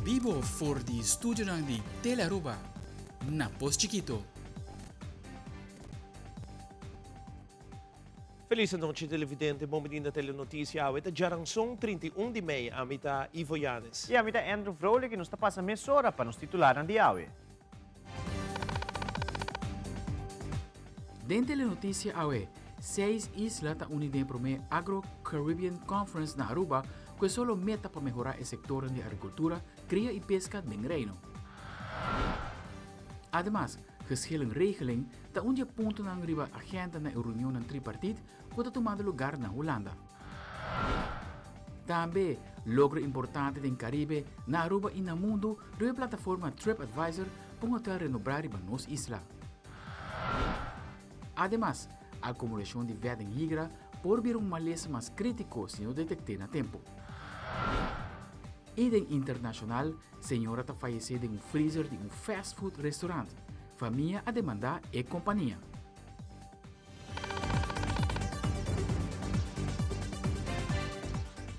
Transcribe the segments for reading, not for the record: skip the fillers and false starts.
Bibo for di studionan di Telearuba na Pos Chikito. Feliz anochi televidente, bon bini na Telenoticia. Awe ta djaranson 31 di mei. Ami ta Ivo Yanes. I ami ta Andrew Vrolijk i nos ta pasa mesora pa nos titularnan di awe. Den Telenoticia awe, seis isla ta uni den e prome Agro Caribbean Conference na Aruba cu e solo meta pa mehora e sectornan di agricultura, cria y pesca den Reino. Ademas, geschillenregeling ta un di e puntonan riba agenda na e reunionnan tripartit cu ta tumando lugar na Hulanda. Tambe, logro importante den Caribe, na Aruba y na mundo riba e plataforma TripAdvisor pa un hotel renombra riba nos isla. Ademas, acumulacion di vet den higra por bira un malesa mas critico si no detect'é na tempo. Y den internacional, señora ta fayece den un freezer di un fast food restaurant. Famia a demanda e compania.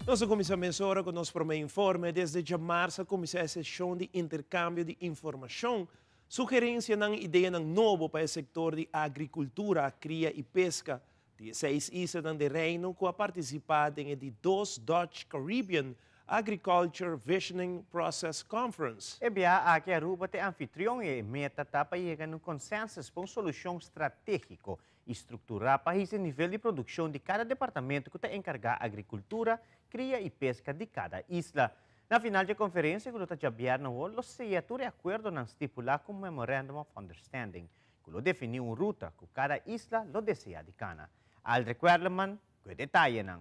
Nos a kuminsá mesora ku nos promé informe. Desde djamarsa a kuminsá e seshon di interkambio di informashon, sugerensianan i ideanan nobo pa e sektor di agrikultura, kria i peska di e seis islanan den Reino ku a partisipá den e di dos Dutch Caribbean Agriculture Visioning Process Conference. E biaha aki Aruba ta e anfitrion i e meta ta pa yega na un consensus pa un solucion strategico i structura pa hisa e nivel di produccion di cada departamento cu ta encarga agricultura, cria i pesca di cada isla. Na final dje conferencia cu lo ta djabièrnè awor lo seya tur e acuerdonan stipula cu Memorandum of Understanding cu lo defini un ruta cu cada isla lo desea di cana. Aldrich Werleman cu e detayenan.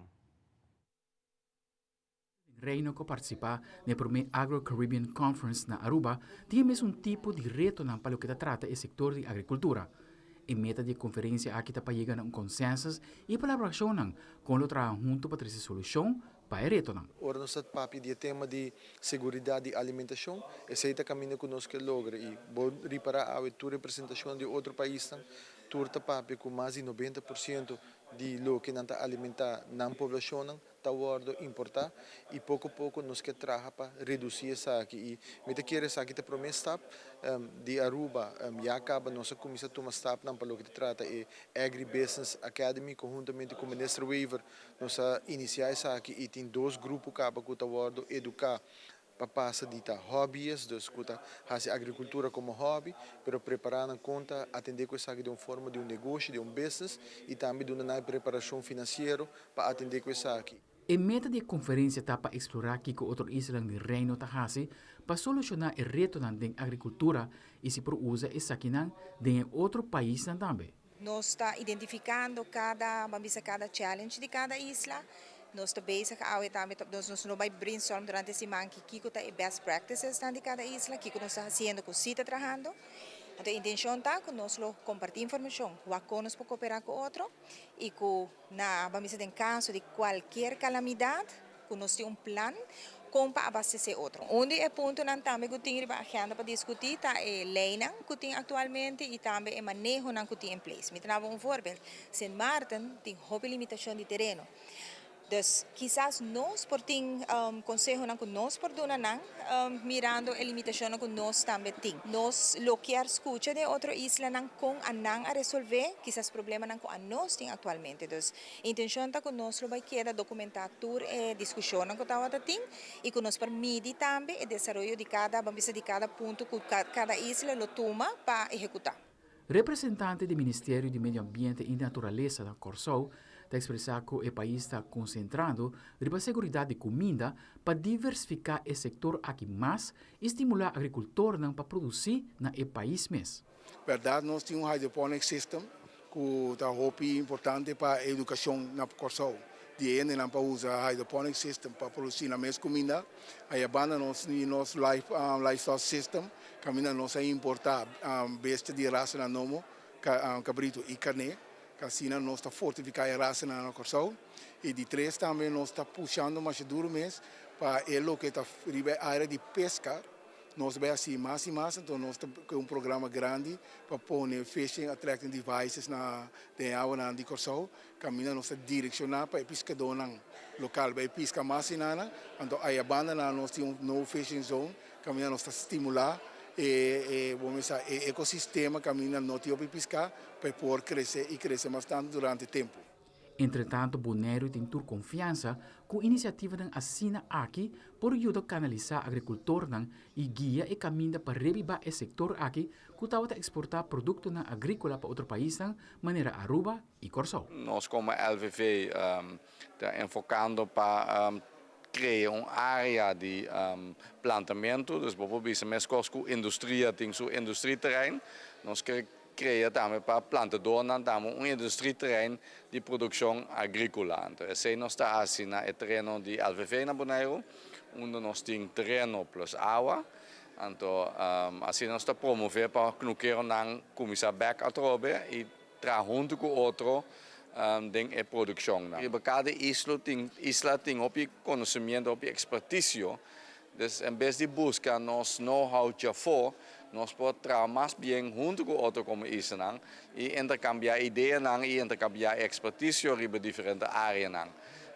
Reino ku a partisipá na e promé Agro Caribbean Conference na Aruba tin e mesun tipo di retonan pa loke ta trata e sektor di agrikultura. E meta di e konferensia aki ta pa yega na un konsensus i palabrashonnan kon lo traha huntu pa trese solushon pa e retonan. Ora nos ta papia di e tema di seguridat di alimentashon, esei ta kaminda ku nos ke logra i bo ripará awe tur representashon di otro paisnan tur ta papia ku mas di 90% di loke nan ta alimentá nan poblashonnan ta wordo importa y poco poco nos ke traha pa reduci esaki y mi ta kere esaki ta prome stap di Aruba ya caba nos a cuminsa tuma stapnan pa loke ta trata e Agri Business Academy conhuntamente cu Minister Wever nos a inicia esaki y tin dos grupo caba cu ta wordo educa pa pasa di ta hobbyist, dus ku ta hasi agrikultura komo hobby, pero prepará nan kon ta atendé ku esaki den un forma di un negoshi, di un business, i tambe duna nan e preparashon finansiero pa atendé ku esaki. E meta di e konferensia ta pa eksplorá kiko otro islanan di Reino ta hasi pa solushoná e retonan den agrikultura i si por usa esakinan den e otro paisnan tambe. Nos ta identificando cada, ban bisa cada challenge di cada isla. Nos ta bezig awe tambe, nos nos lo bay brainstorm durante e siman ki kico ta e best practices nan di cada isla, kico nos ta haciendo cu si ta trahando. Anto e intencion ta cu nos lo comparti informacion, wak con nos por coopera cu otro y cu na, ban bisa den caso di cualkier calamidad, cu nos tin un plan con pa abastece otro. Un di e puntonan tambe cu tin riba agenda pa discuti ta e leynan cu tin actualmente y tambe e manehonan cu tin in place. Mi ta daba un voorbeeld, Sint Maarten tin hopi limitacion di tereno. Dus kisas nos por tin consehonan cu nos por duna nan mirando e limitacionnan cu nos tambe tin. Nos lo kier scucha den otro islanan con a nan a resolve kisas problemanan cu anos tin actualmente. Dus Intencion ta cu nos lo bay keda documenta tur e discusionnan cu tawata tin y cu nos por midi tambe e desaroyo di cada, ban bisa di cada punto cu cada isla lo tuma pa ehecuta. Representante di Ministerio di Medio Ambiente y Naturalesa na Corsou ta expresa cu e pais ta concentrando riba seguridad di cuminda pa diversifica e sector aki mas y stimula agricultornan pa produci na e pais mes. Berdad nos tin un hydroponic system ku ta hopi importante pa edukashon na Kòrsou. Di e hendenan pa usa hydroponic system pa produsí nan mes kuminda. Aya banda nos tin nos livestock system kaminda nos a importá bestia di rasanan nobo, kabritu i karné, ku asina nos ta fortifiká e rasanan na Kòrsou. I di tres tambe nos ta pushando masha duru mes pa e loke ta riba e área di peska. Nos ta bay haci mas y mas, enton nos ta cu un programa grandi pa pone fishing attracting devices na den e awanan di Corsou, caminda nos ta direcciona pa e piscadornan local bay pisca mas y nana, anto aya banda nan nos tin un no fishing zone. Kaminda nos ta stimulá e e bo mester sa e ekosistema kaminda no tin hopi piská pa e por krese i krese mas tantu durante tempu. Entretanto Boneiru tin tur konfiansa ku inisiativanan asina aki por yuda kanalisá agrikultornan i guia e kaminda pa rebibá e sektor aki ku tabata eksportá produktonan agríkola pa otro paisnan manera Aruba i Kòrsou. Nos komo LVV ta enfokando pa krea un área di plantamentu, dus bo por bisa meskos ku industria tin su industrieterrein, nos ke krea tambe pa plantadornan tambe un industrieterrein di produkshon agríkola. Anto esei nos ta hasi na e tereno di LVV na Boneiru, unda nos tin tereno plus awa. Anto asina nos ta promové pa knukeronan kuminsá bèk atrobe i traha huntu ku otro den e produkshonnan. Riba kada isla tin isla tin hopi konosimiento, hopi ekspertisio. Dus en bes di buska nos know-how djafó, nos por traha mas bien huntu ku otro komo islanan i interkambiá ideanan i interkambiá ekspertisio riba diferente áreanan.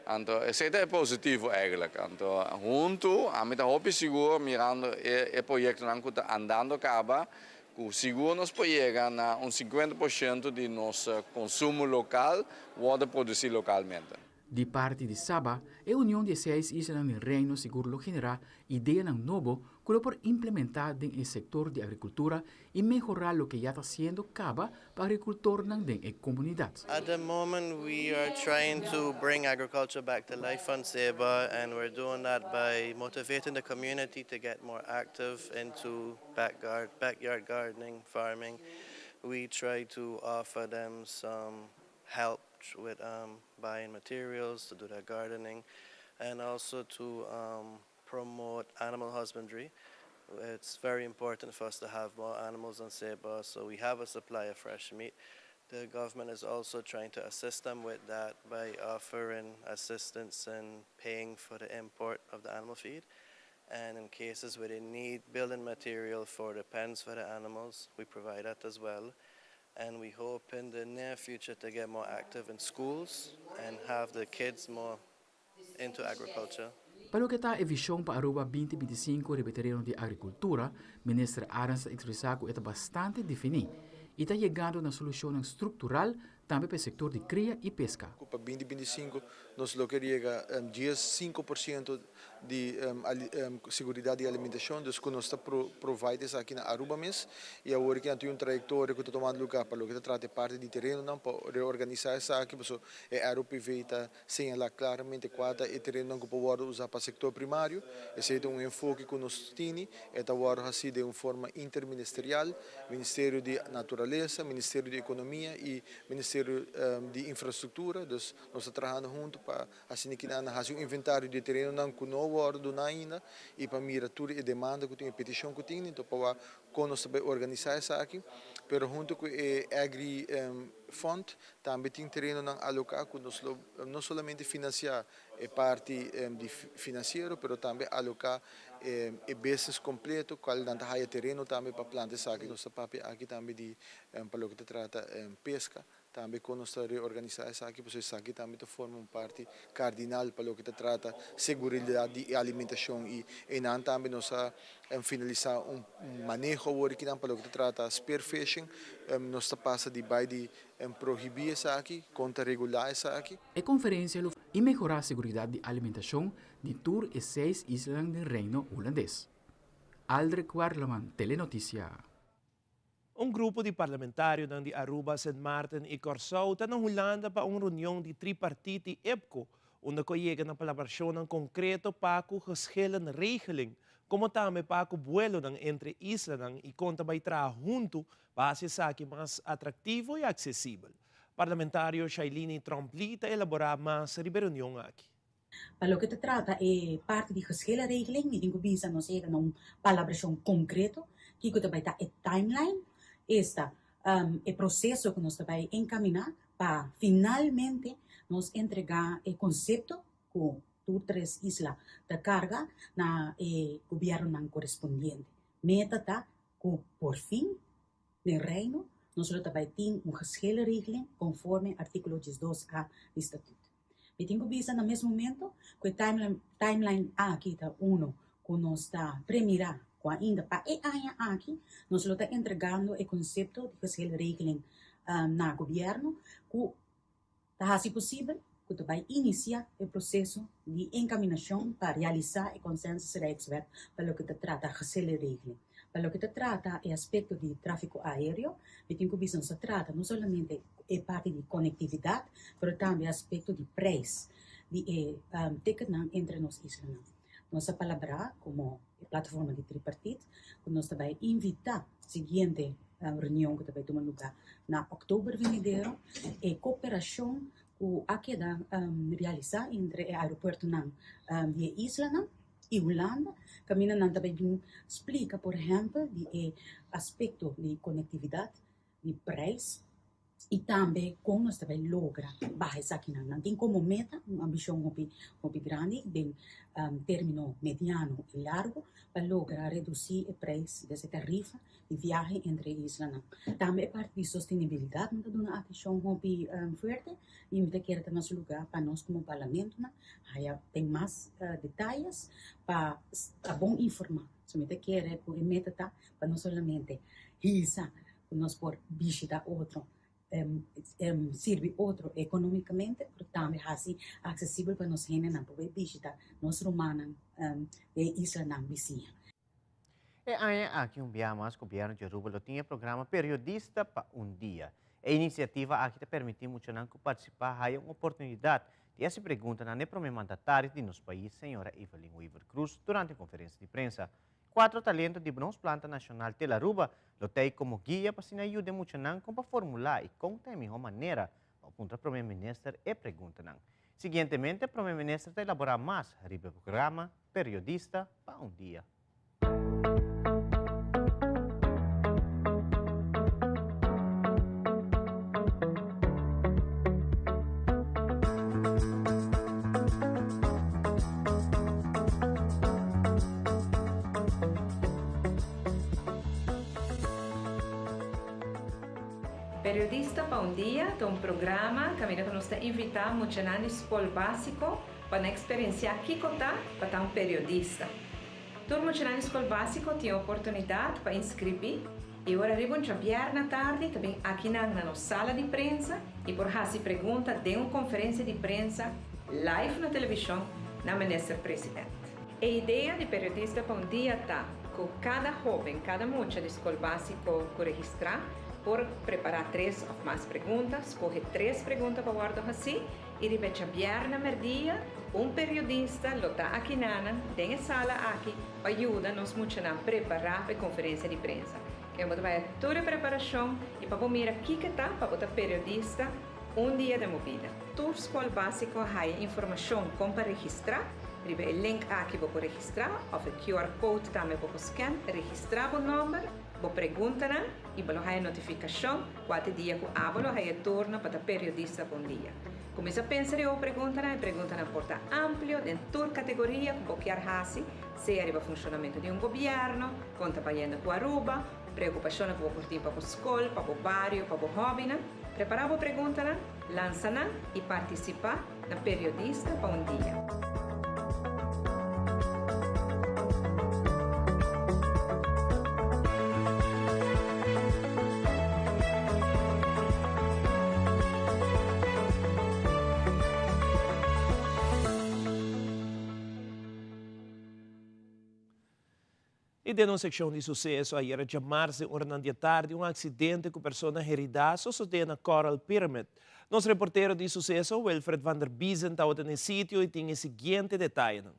Anto esei ta e positivo eigenlijk. Anto huntu ami ta hopi sigur mirando e proyektonan ku ta andando kaba Ku sigur nos por yega na un 50% di nos konsumo lokal wòrdu produsí lokalmente. Di parti di Saba, e union di e seis islanan den Reino sigur lo generá ideanan nobo ku lo por implementá den e sektor di agrikultura i mehorá loke ya ta siendo kaba pa agrikultornan den e komunidat. At the moment we are trying to bring agriculture back to life on Saba and we're doing that by motivating the community to get more active into backyard, backyard gardening, farming. We try to offer them some help with buying materials to do their gardening and also to promote animal husbandry. It's very important for us to have more animals on Saba, so we have a supply of fresh meat. The government is also trying to assist them with that by offering assistance in paying for the import of the animal feed. And in cases where they need building material for the pens for the animals, we provide that as well. And we hope in the near future to get more active in schools and have the kids more into agriculture. Pa loke ta e vision pa Aruba 2025 riba tereno di agricultura, Minister Arends a expresa cu e ta bastante defini y ta yegando na solucionnan structural tambe pa e sector di cria y pesca. Pa 2025 nos lo ke yega 15% di seguridad di alimentacion, dus cu nos ta provide esaki na Aruba mes. Y awor cu tin un trayectoria cu ta tomando lugar pa loke ta trata e parti di terenonan pa reorganisa esaki, pasobra e ROPV ta señala claramente cua ta e terenonan cu por wordo usa pa sector primario. Esey ta un enfoke cu nos tin, e ta wordo haci den un forma interministerial, Ministerio di Naturalesa, Ministerio di Economia y Ministerio di Infrastructura. Dus nos ta trahando hunto pa asina cu nan haci un inventario di terenonan cu no wordo duna ainda y pa mira tur e demanda cu tin, e peticion cu tin, anto pa con nos ta bay organisa esaki. Pero hunto cu e Agri Fund tambe tin terenonan aloca cu nos lo no solamente financia e parti di financiero, pero tambe aloca e business completo, cual nan ta haya tereno tambe pa planta esaki. Nos ta papia aki tambe di pa loke ta trata pesca, tambe con nos ta reorganisa esaki, pasobra esaki tambe ta forma un parti cardinal pa loke ta trata seguridad di alimentacion y einan tambe nos a finalisa un maneho awor aki pa loke ta trata spearfishing. Nos ta pasa di bay di prohibi esaki, con ta regula esaki. E conferencia lo y mehora seguridad di alimentacion di tur e seis islanan den Reino Hulandes. Aldrich Werleman, Telenoticia. Un grupo di parlamentario di Aruba, Sint Maarten y Corsou ta na Hulanda pa un reunion di tripartite IPCO, unda a yega na palabracion concreto pa e geschillenregeling, como tambe pa e vuelo entre islanan y con ta bay traha hunto pa haci esaki mas atractivo y accesibel. Parlamentario Shailini Tromp-Lee ta elabora mas riba e reunion aki. Pa loke ta trata e parti di geschillenregeling, mi tin cu bisa nos a yega na un palabracion concreto, cu ta bay ta e timeline, esta e proceso cu nos ta bay encamina pa finalmente nos entrega e concepto cu tur tres isla ta carga na e gobierno corespondiente. Meta ta cu por fin den Reino nos ta bay tin un geschillenregeling conforme articulo 12a di statuut. Mi tin cu bisa na mes momento cu e timeline aki ta uno cu nos ta premira. ku ainda pa e aña aki nos lo ta entregando e konsepto di geschilregeling na gobièrnu ku ta hasi posibel ku ta bai inisiá e proseso di enkaminashon pa realisá e Consensus Rijkswet pa loke ta trata geschillenregeling. Pa loke ta trata e aspekto di tráfiko aéreo, mi tin ku bisa nos ta trata no solamente e parti di konektividat, pero tambe e aspekto di preis di e ticketnan entre nos islanan. Nos a palabrá komo e plataforma di tripartit ku nos ta bai invitá siguiente reunion ku ta bai tuma lugá na òktober venidero e koperashon ku a keda realisá entre e aeropuertonan di e islanan i Hulanda kaminda nan ta bai bin splika por ehèmpel di e aspekto di konektividat di prijs y tambe con nos ta bay logra baha esakinan. Nan tin como meta un ambicion hopi hopi grandi den termino mediano y largo pa logra reduci e prijs des e tarifa di viahe entre e islanan. Tambe e parti di sostenibilidad nan ta duna atencion hopi fuerte y mi ta kere ta na su lugar pa nos como parlamentonan haya den mas detayes pa ta bon informa. So mi ta kere cu e meta ta pa no solamente hisa ku nos por bishita otro, sirbi otro ekonómikamente, pero tambe hasi aksesibel pa nos hendenan por bai bishita nos rumannan den e islanan bisiña. E aña aki un biaha mas Gobierno di Aruba lo tin e programa Periodista pa un Dia. E iniciativa aki ta permiti muchanan cu participa haya un oportunidad di haci preguntanan n'e prome mandatario di nos pais, Señora Evelyn Wever-Croes, durante un conferencia di prensa. Cuatro talento di nos planta nacional Tel Aruba lo t'ey como guia pa asina yuda e muchanan con pa formula y con ta e miho manera pa puntra Prome Minister e preguntanan. Siguientemente Prome Minister ta elabora mas riba e programa Periodista pa un Dia. Periodista pa un dia ta un programa kaminda ku nos ta invitá muchanan di skol básiko pa nan eksperensiá kiko ta pa ta un periodista. Tur muchanan di skol básiko tin e oportunidat pa inskribí i ora riba un djabièrnè tardi ta bin akinan na nos sala di prensa i por hasi pregunta den un konferensia di prensa live na televishon na Minister President. E idea di Periodista pa un Dia ta ku kada hóben, kada mucha di skol básiko ku registrá por prepará tres òf mas pregunta, skohe tres pregunta pa wòrdu hasí i riba e djabièrnè mèrdia un periodista lo ta akinanan den e sala aki pa yuda nos muchanan prepará pa e konferensia di prensa. Ke bo ta bai tur e preparashon i pa bo mira kiko ta pa bo ta periodista un dia den bo bida. Tur skol básiko haya informashon kon pa registrá. Riba e link aki bo por registrá òf e QR code tambe bo por scan. Registrá bo nòmber, bo preguntanan i bo lo haya notifikashon kua ta e dia ku abo lo haya e turno pa ta periodista pa un dia. Kuminsá pensa riba bo preguntanan. E preguntanan por ta amplio den tur kategoria ku bo kier hasi, sea riba funshonamentu di un gobièrnu, kon ta bayendo ku Aruba, preokupashonnan ku bo por tin pa bo skol, pa bo bario, pa bo hòbinan. Prepará bo preguntanan, lansa nan i partisipá na Periodista pa un Dia. I den un sekshon di suseso ayera djamars den oranan di atardi un aksidente ku persona heridá sosodé na Coral Pyramid. Nos reportero di suseso Wilfred van der Biezen tabata na e sitio i tin e siguiente detayenan.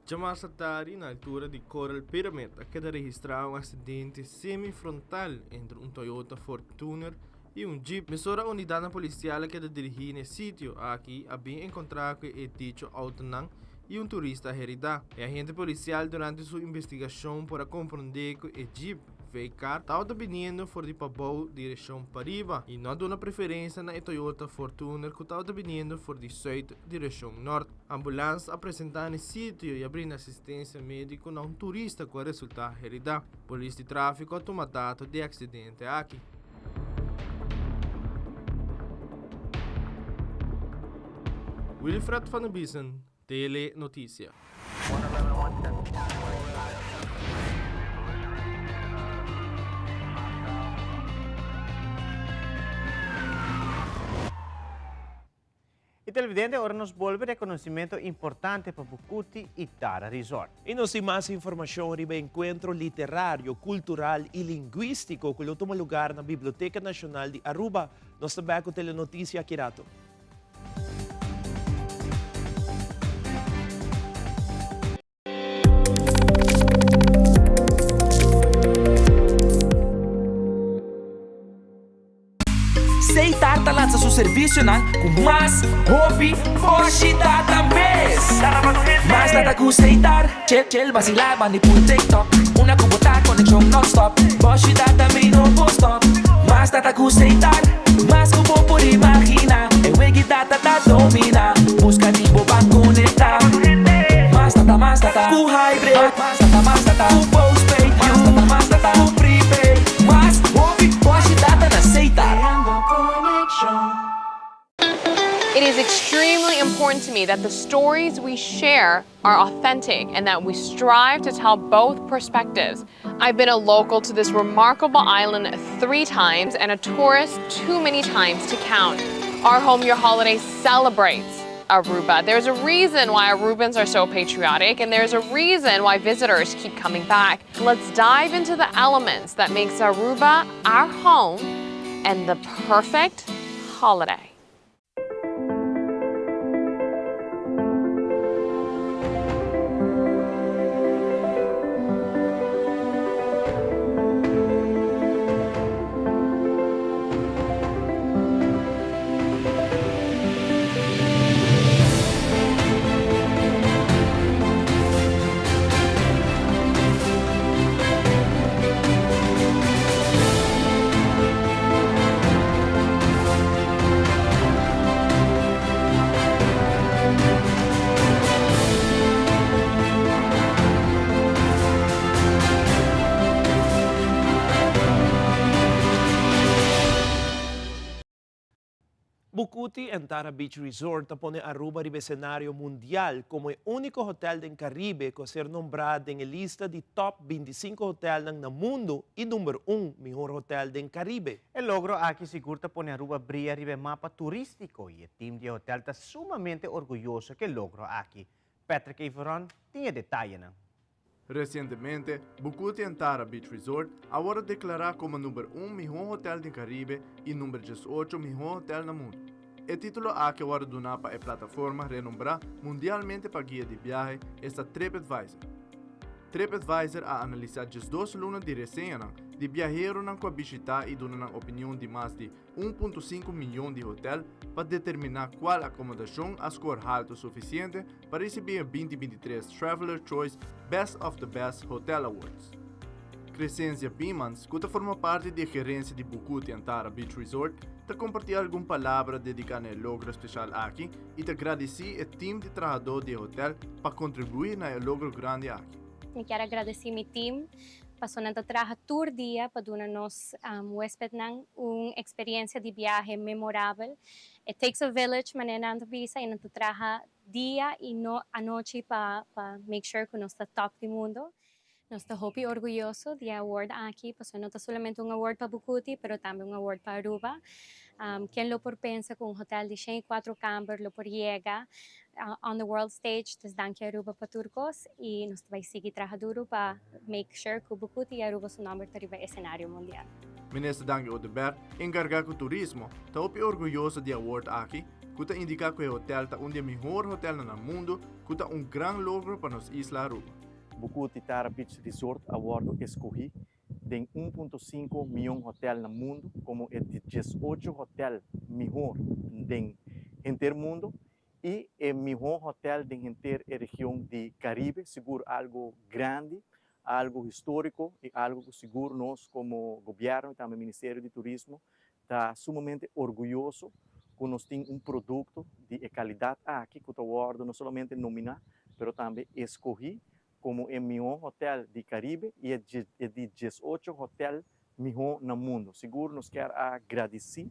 Djamas atari na altura di Coral Pyramid a keda registrá un aksidente semi-frontal entre un Toyota Fortuner i un Jeep. Mesora unidatnan polisial a keda dirigí na e sitio aki a bin enkontrá ku e dicho outonan i un turista heridá. E agente polisial durante su investigashon por a komprondé ku e Jeep. SUV car tabata biniendo for di pabou direccion pariba y no a duna preferencia na e Toyota Fortuner cu tabata biniendo for di zuid direccion nort. Ambulans a presenta na e sitio y a brinda asistencia medico na un turista cu a resulta herida. Polis di trafico a tuma dato di e accidente aki. Wilfred van der Biesen, Tele Noticia. Y televidente, ora nos bolbe reconocimento importante pa Bucuti y Tara Resort. Y nos tin mas informacion riba e encuentro literario, cultural y linguistico cu lo tuma lugar na Biblioteca Nacional di Aruba. Nos ta bek cu Telenoticia aki rato. Seitar ta lansa su servisionan ku mas hopi bòshi data mes. Mas data ku Seitar, chel chel basilá bandi pul TikTok. Una ku bo ta konekshon nònstòp, bòshi data mi no por stòp. Mas data ku Seitar, mas ku bo por imaginá. E wegi data ta dominá, buska di bo ban konektá. Mas data, mas data ku hybrid. Mas data, mas data ku postpaid. Mas data, mas data ku prepaid. Mas hopi bòshi data na Seitar. It is extremely important to me that the stories we share are authentic and that we strive to tell both perspectives. I've been a local to this remarkable island three times and a tourist too many times to count. Our Home Your Holiday celebrates Aruba. There's a reason why Arubans are so patriotic and there's a reason why visitors keep coming back. Let's dive into the elements that makes Aruba our home and the perfect holiday. Bucuti and Tara Beach Resort ta pone Aruba riba e senario mundial como e unico hotel den Caribe cu a ser nombra den e lista di top 25 hotelnan na mundo y number un mihor hotel den Caribe. E logro aki sigur ta pone Aruba bria riba e mapa turistico y e team di e hotel ta sumamente orguyoso cu e logro aki. Patrick Everon tin e detayenan. Resientemente, Bucuti and Tara Beach Resort a wòrdu deklará komo number un mihó hotel den Karibe i number diesocho mihó hotel na mundu. E título aki a wòrdu duná pa e plataforma renombrá mundialmente pa guia di biahe, esta TripAdvisor. TripAdvisor a analisá 12 luna di reseñanan di biaheronan ku a bishitá i duna nan opinion di mas di 1.5 miyon di hotel pa determiná kual akomodashon a skor haltu sufisiente pa risibí e 2023 Traveler Choice Best of the Best Hotel Awards. Crescencia Biemans, ku ta forma parti di e gerensia di Bucuti Antara Beach Resort, ta kompartí algun palabra dediká na e logro spesial aki i ta gradisí e tim di trahadó di e hotel pa kontribuí na e logro grandi aki. Mi kier a gradesí mi tim pasobra nan ta traha tur dia pa duna nos huespednan un eksperiencia di biahe memorabel. It takes a village, manera nan ta bisa, i nan ta traha dia i no anochi pa pa make sure ku nos ta top di mundo. Nos ta hopi orguyoso di e award aki pasobra no ta solamente un award pa Bucuti pero tambe un award pa Aruba. Ken lo por pensa ku un hotel di 104 kamber lo por yega on the world stage? Dus danki Aruba pa tur kos i nos ta bai sigui traha duru pa make sure ku Bucuti i Aruba su nomber ta riba e escenario mundial. Minister Dangui Oduber, enkargá ku turismo, ta hopi orguyoso di e award aki, ku ta indiká ku e hotel ta un di e mihor hotelnan na mundu, ku ta un gran logro pa nos isla Aruba. Bucuti Tara Beach Resort a wòrdu eskohí den un punto sinku mion hotèl na mundu komo e di diesocho hotèl mihor den henter mundu i e mihó hotèl den henter e region di Karibe, sigur algu grandi. Algo historico y algo cu sigur nos como Gobierno y tambe Ministerio di Turismo ta sumamente orguyoso cu nos tin un producto di e calidad aki cu ta wordo no solamente nomina pero tambe escogi como e miho hotel di Caribe y e di diesocho hotel miho na mundo. Sigur nos kier a gradici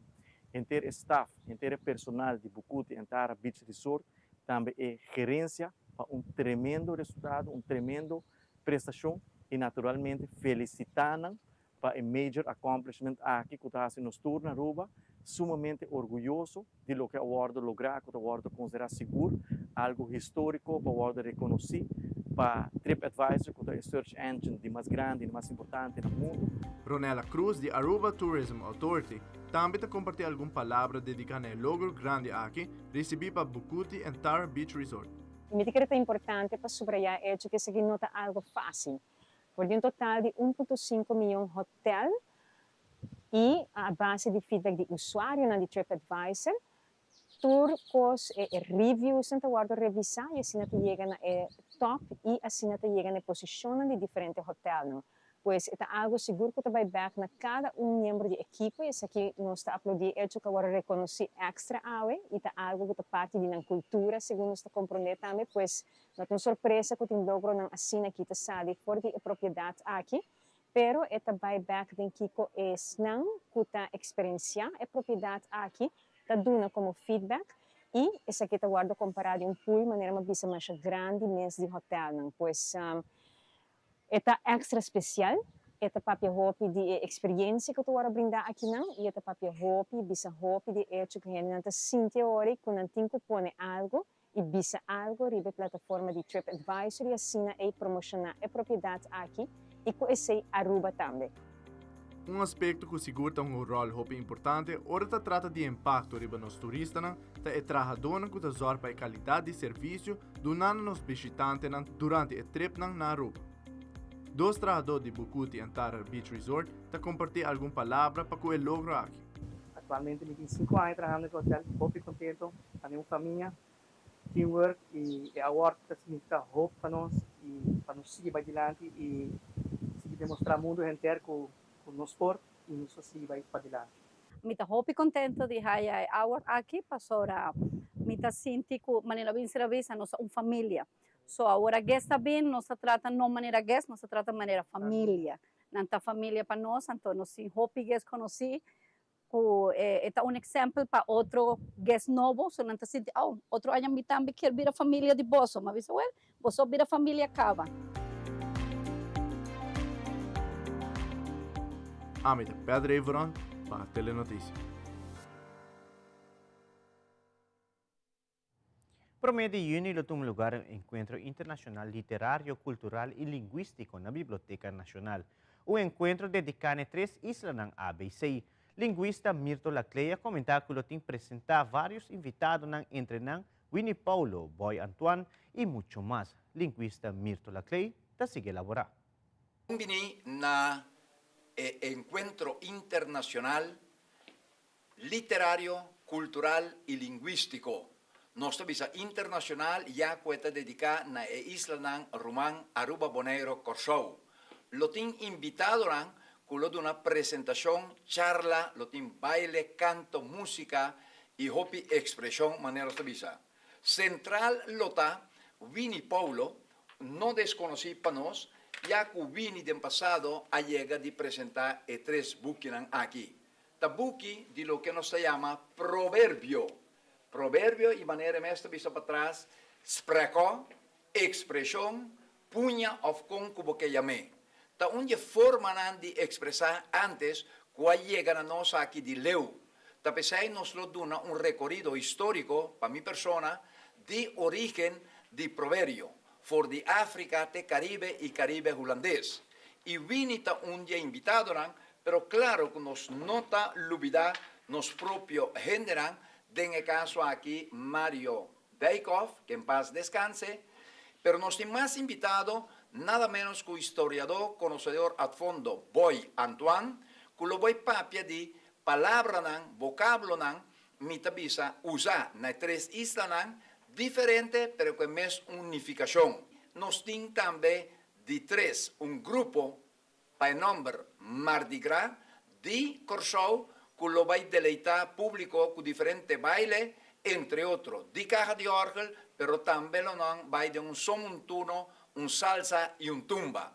henter e staff, henter e personal di Bucuti Antara Beach Resort, tambe e gerencia pa un tremendo resultado, un tremendo prestacion y naturalmente felicita nan pa e major accomplishment aki cu ta haci nos tur na Aruba sumamente orguyoso di loke a wordo logra cu ta wordo considera sigur algo historico pa wordo reconoci pa TripAdvisor cu ta e search engine di mas grandi y di mas importante na mundo. Ronella Cruz di Aruba Tourism Authority tambe ta comparti algun palabra dedica na e logro grandi aki ricibi pa Bucuti and Tara Beach Resort. Mi ta kere ta importante pa subraya e hecho ku esaki no ta algo fásil. For di un total di 1.5 miyon hotel i a base di feedback di usuarionan di TripAdvisor, tur kos e reviewsnan ta wòrdu revisá i asina ta yega na e top i asina ta yega na e posishonnan di diferente hotelnan. Pues e ta algu sigur ku ta bai bèk na kada un miembro di ekipo i esaki nos ta aplaudí e echo ku a wòrdu rekonosí èkstra awe i ta algu ku ta parti di nan kultura segun nos ta komprondé tambe pues no ta un sorpresa ku tin logronan asina aki ta sali for di e propiedat aki pero e ta bai bèk den kiko esnan ku ta eksperensiá e propiedat aki ta duna komo feedback i esaki ta wòrdu kompará di un pool manera mi a bisa masha grandi mes di hotèlnan pues E ta extra special, e ta papia hopi di e experiencia cu ta worde brinda akinan y e ta papia hopi, bisa hopi di e hecho cu hendenan ta sinti e ora cu nan tin cu pone algo y bisa algo riba e plataforma di TripAdvisor y asina ey promociona e propiedad aki y cu esey Aruba tambe. Un aspecto cu sigur ta hunga un rol hopi importante ora ta trata di impacto riba nos turistanan ta e trahadornan cu ta zorg pa e calidad di servicio duna na nos bishitantenan durante e tripnan na Aruba. Dos trahador di Bucuti Antara Beach Resort ta comparti algun palabra pa cu e logro aki. Actualmente mi tin cinco aña trahando cu e hotel, hopi contento, tambe un famia, teamwork y e award ta significa hopi pa nos y pa nos sigui bay dilanti y sigui demostra mundo henter cu nos por y nos ta sigui bay padilanti. Mi ta hopi contento di haya e award aki pasobra mi ta sinti cu manera Winser a bisa nos ta un familia. So awor a guest a bin nos ta trata no manera guest nos ta trata manera familia. Nan ta familia pa nos anto nos tin hopi guest conoci cu e ta un example pa otro guest nobo so nan ta sinti oh otro aña mi tambe kier bira familia di boso. Mi a bisa well boso a bira familia caba. Ami ta Pedro Everon pa Telenoticia. Prome di juni lo tuma lugar un encuentro internacional literario, cultural y linguistico na Biblioteca Nacional. Un encuentro dedica n'e tres islanan ABC. Linguista Mirto Laclay a comenta cu lo tin presenta varios invitadonan entre nan Winnie Paulo, Boy Antoine y mucho mas. Linguista Mirto Laclay ta sigui elabora. Bon bini na e Encuentro Internacional Literario, Cultural y Linguistico. Nos ta bisa internacional ya cu e ta dedica na e islanan ruman Aruba, Boneiro, Corsou. Lo tin invitadonan cu lo duna presentacion, charla, lo tin baile, canto, musica y hopi expresion manera nos ta bisa. Central lo ta Winnie Paulo, no desconoci pa nos, ya cu Winnie den pasado a yega di presenta e tres bukinan aki. Ta buki di loke nos ta yama proverbio. Proverbio y manera e mes ta bisa patras, spreko, expresion, puña of con cu bo ke yam'é. Ta un di e formanan di expresá antes cu a yega na nos aki di leu. Ta p'esei nos lo duna un recorido historico, pa mi persona, di origen di proverbio, for di Africa te Caribe y Caribe Hulandes. Y Winnie ta un di e invitadonan, pero claro cu nos no ta lubida nos propio hendenan, den e caso aki Mario Dijkhoff, que en paz descanse, pero nos tin mas invitado, nada menos cu historiador, conocedor ad fondo Boy Antoine, cu lo boy papia di palabranan, vocablonan, mi ta bisa usa na e tres islanan, diferente pero cu e mes un nificacion. Nos tin tambe Di tres, un grupo pa e nòmber Mardi Gras di Kòrsou ku lo bai deleitá públiko ku diferente baile, entre otro di kaha di òrgel, pero tambe lo nan bai den un son montuno, un salsa i un tumba.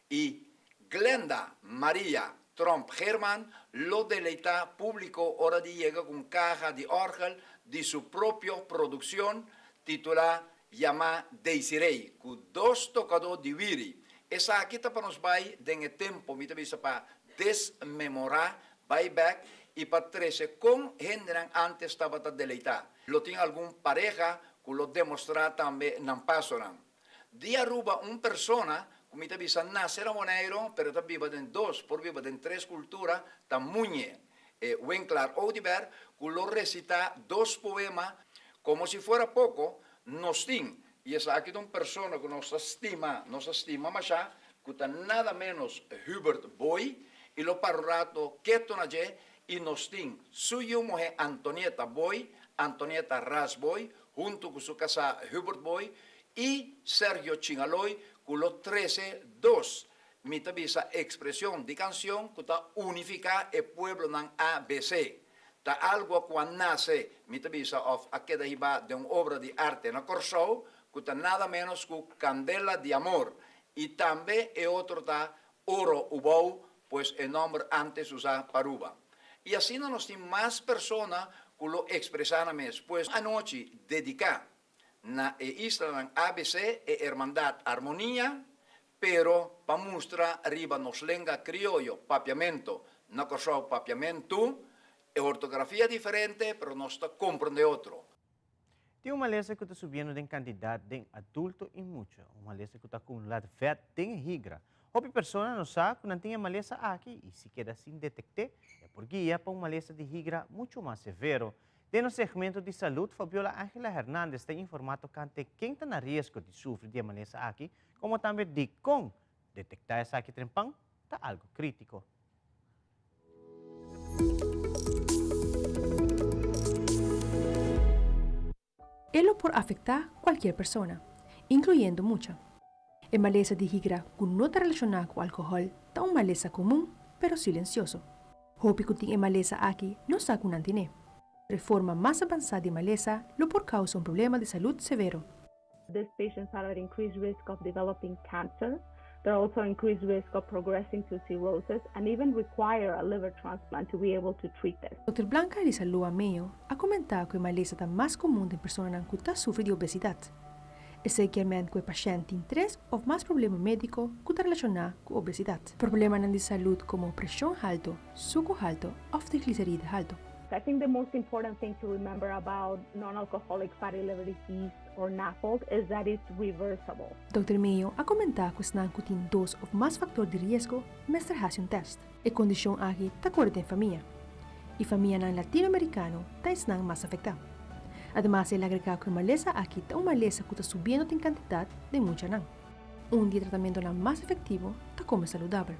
I Glenda Maria Tromp Geerman lo deleitá públiko ora di yega ku un kaha di òrgel di su propio produkshon titulá Yamá Desiree ku dos tokadó di wiri. Esaki ta pa nos bai den e tempu, mi ta bisa pa desmemorá, bai bèk i pa trese kon hendenan ántes tabata deleitá. Lo tin algun pareha ku lo demostrá tambe nan pasonan. Di Aruba un persona ku mi ta bisa nase na Boneiru pero ta biba den dos, por biba den tres kultura, ta Muñe. E Winklaar Oduber ku lo resitá dos poema komo si fuera poko, nos tin, i esaki ta un persona ku nos ta stima, nos a stima mashá, ku ta nada ménos Hubert Booi, i lo para un rato keto na dje, i nos tin su yu muhé Antonieta Booi, Antonieta Ras Booi, huntu ku su kasá Hubert Booi, i Sergio Chingaloy ku lo trese dos Mi ta bisa expresion di cancion cu ta unifica e pueblonan ABC. Ta algo cu a nace, mi ta bisa of a keda hiba den un obra di arte na Corsou cu ta nada menos cu Candela di Amor y tambe e otro ta Oro Ubou, pues e nomber antes usa pa Aruba. Y asina nos tin mas persona cu lo expresa nan mes. Pues anochi dedica na e islanan ABC e Hermandad Armonia, pero pa mustra riba nos lenga krioyo Papiamento, na Kòrsou Papiamentu, e ortografia diferente pero nos ta komprondé otro. Tin un malesa ku ta subiendo den kantidat den adulto i mucha, un malesa ku ta akumulá vèt den e higra. Hopi persona no sa ku nan tin e malesa aki i si keda sin detekt'é, e por guia pa un malesa di higra muchu mas severo. Den nos segmento di salud, Fabiola Angela Hernandez ta informa tocante ken ta na riesgo di sufri di e malesa aki, como tambe dicon detecta esaki trempan ta algo critico. E lo por afecta cualkier persona, incluyendo mucha. E malesa di higra cu no ta relaciona cu alcohol ta un malesa comun pero silencioso. Hopi cu tin e malesa aki no sa cu nan tine. E forma mas avansa di malesa lo por causa un problema di salud severo. These patients are at increased risk of developing cancer, they're also increased risk of progressing to cirrhosis and even require a liver transplant to be able to treat this. Dòkter Blanca Elisa Loa Meo a komentá ku e malesa ta mas komun den personanan ku ta sufri di obesidat. Esei kier men ku e pashènt tin tres òf mas problema médiko ku ta relashoná ku obesidat. Problemanan di salud komo preshon haltu, suku haltu òf trigliseride haltu. I think the most important thing to remember about non-alcoholic fatty liver disease or NAFLD is that it's reversible. Dòkter Mayo a komentá ku esnan ku tin dos òf mas faktor di riesgo mester hasi un tèst. E kondishon aki ta kore den famia, i famianan latinoamerikano ta esnan mas afektá. Ademas el agregá ku e malesa aki ta un malesa ku ta subiendo den kantidat den muchanan. Un di e tratamentonan mas efektivo ta kome saludabel.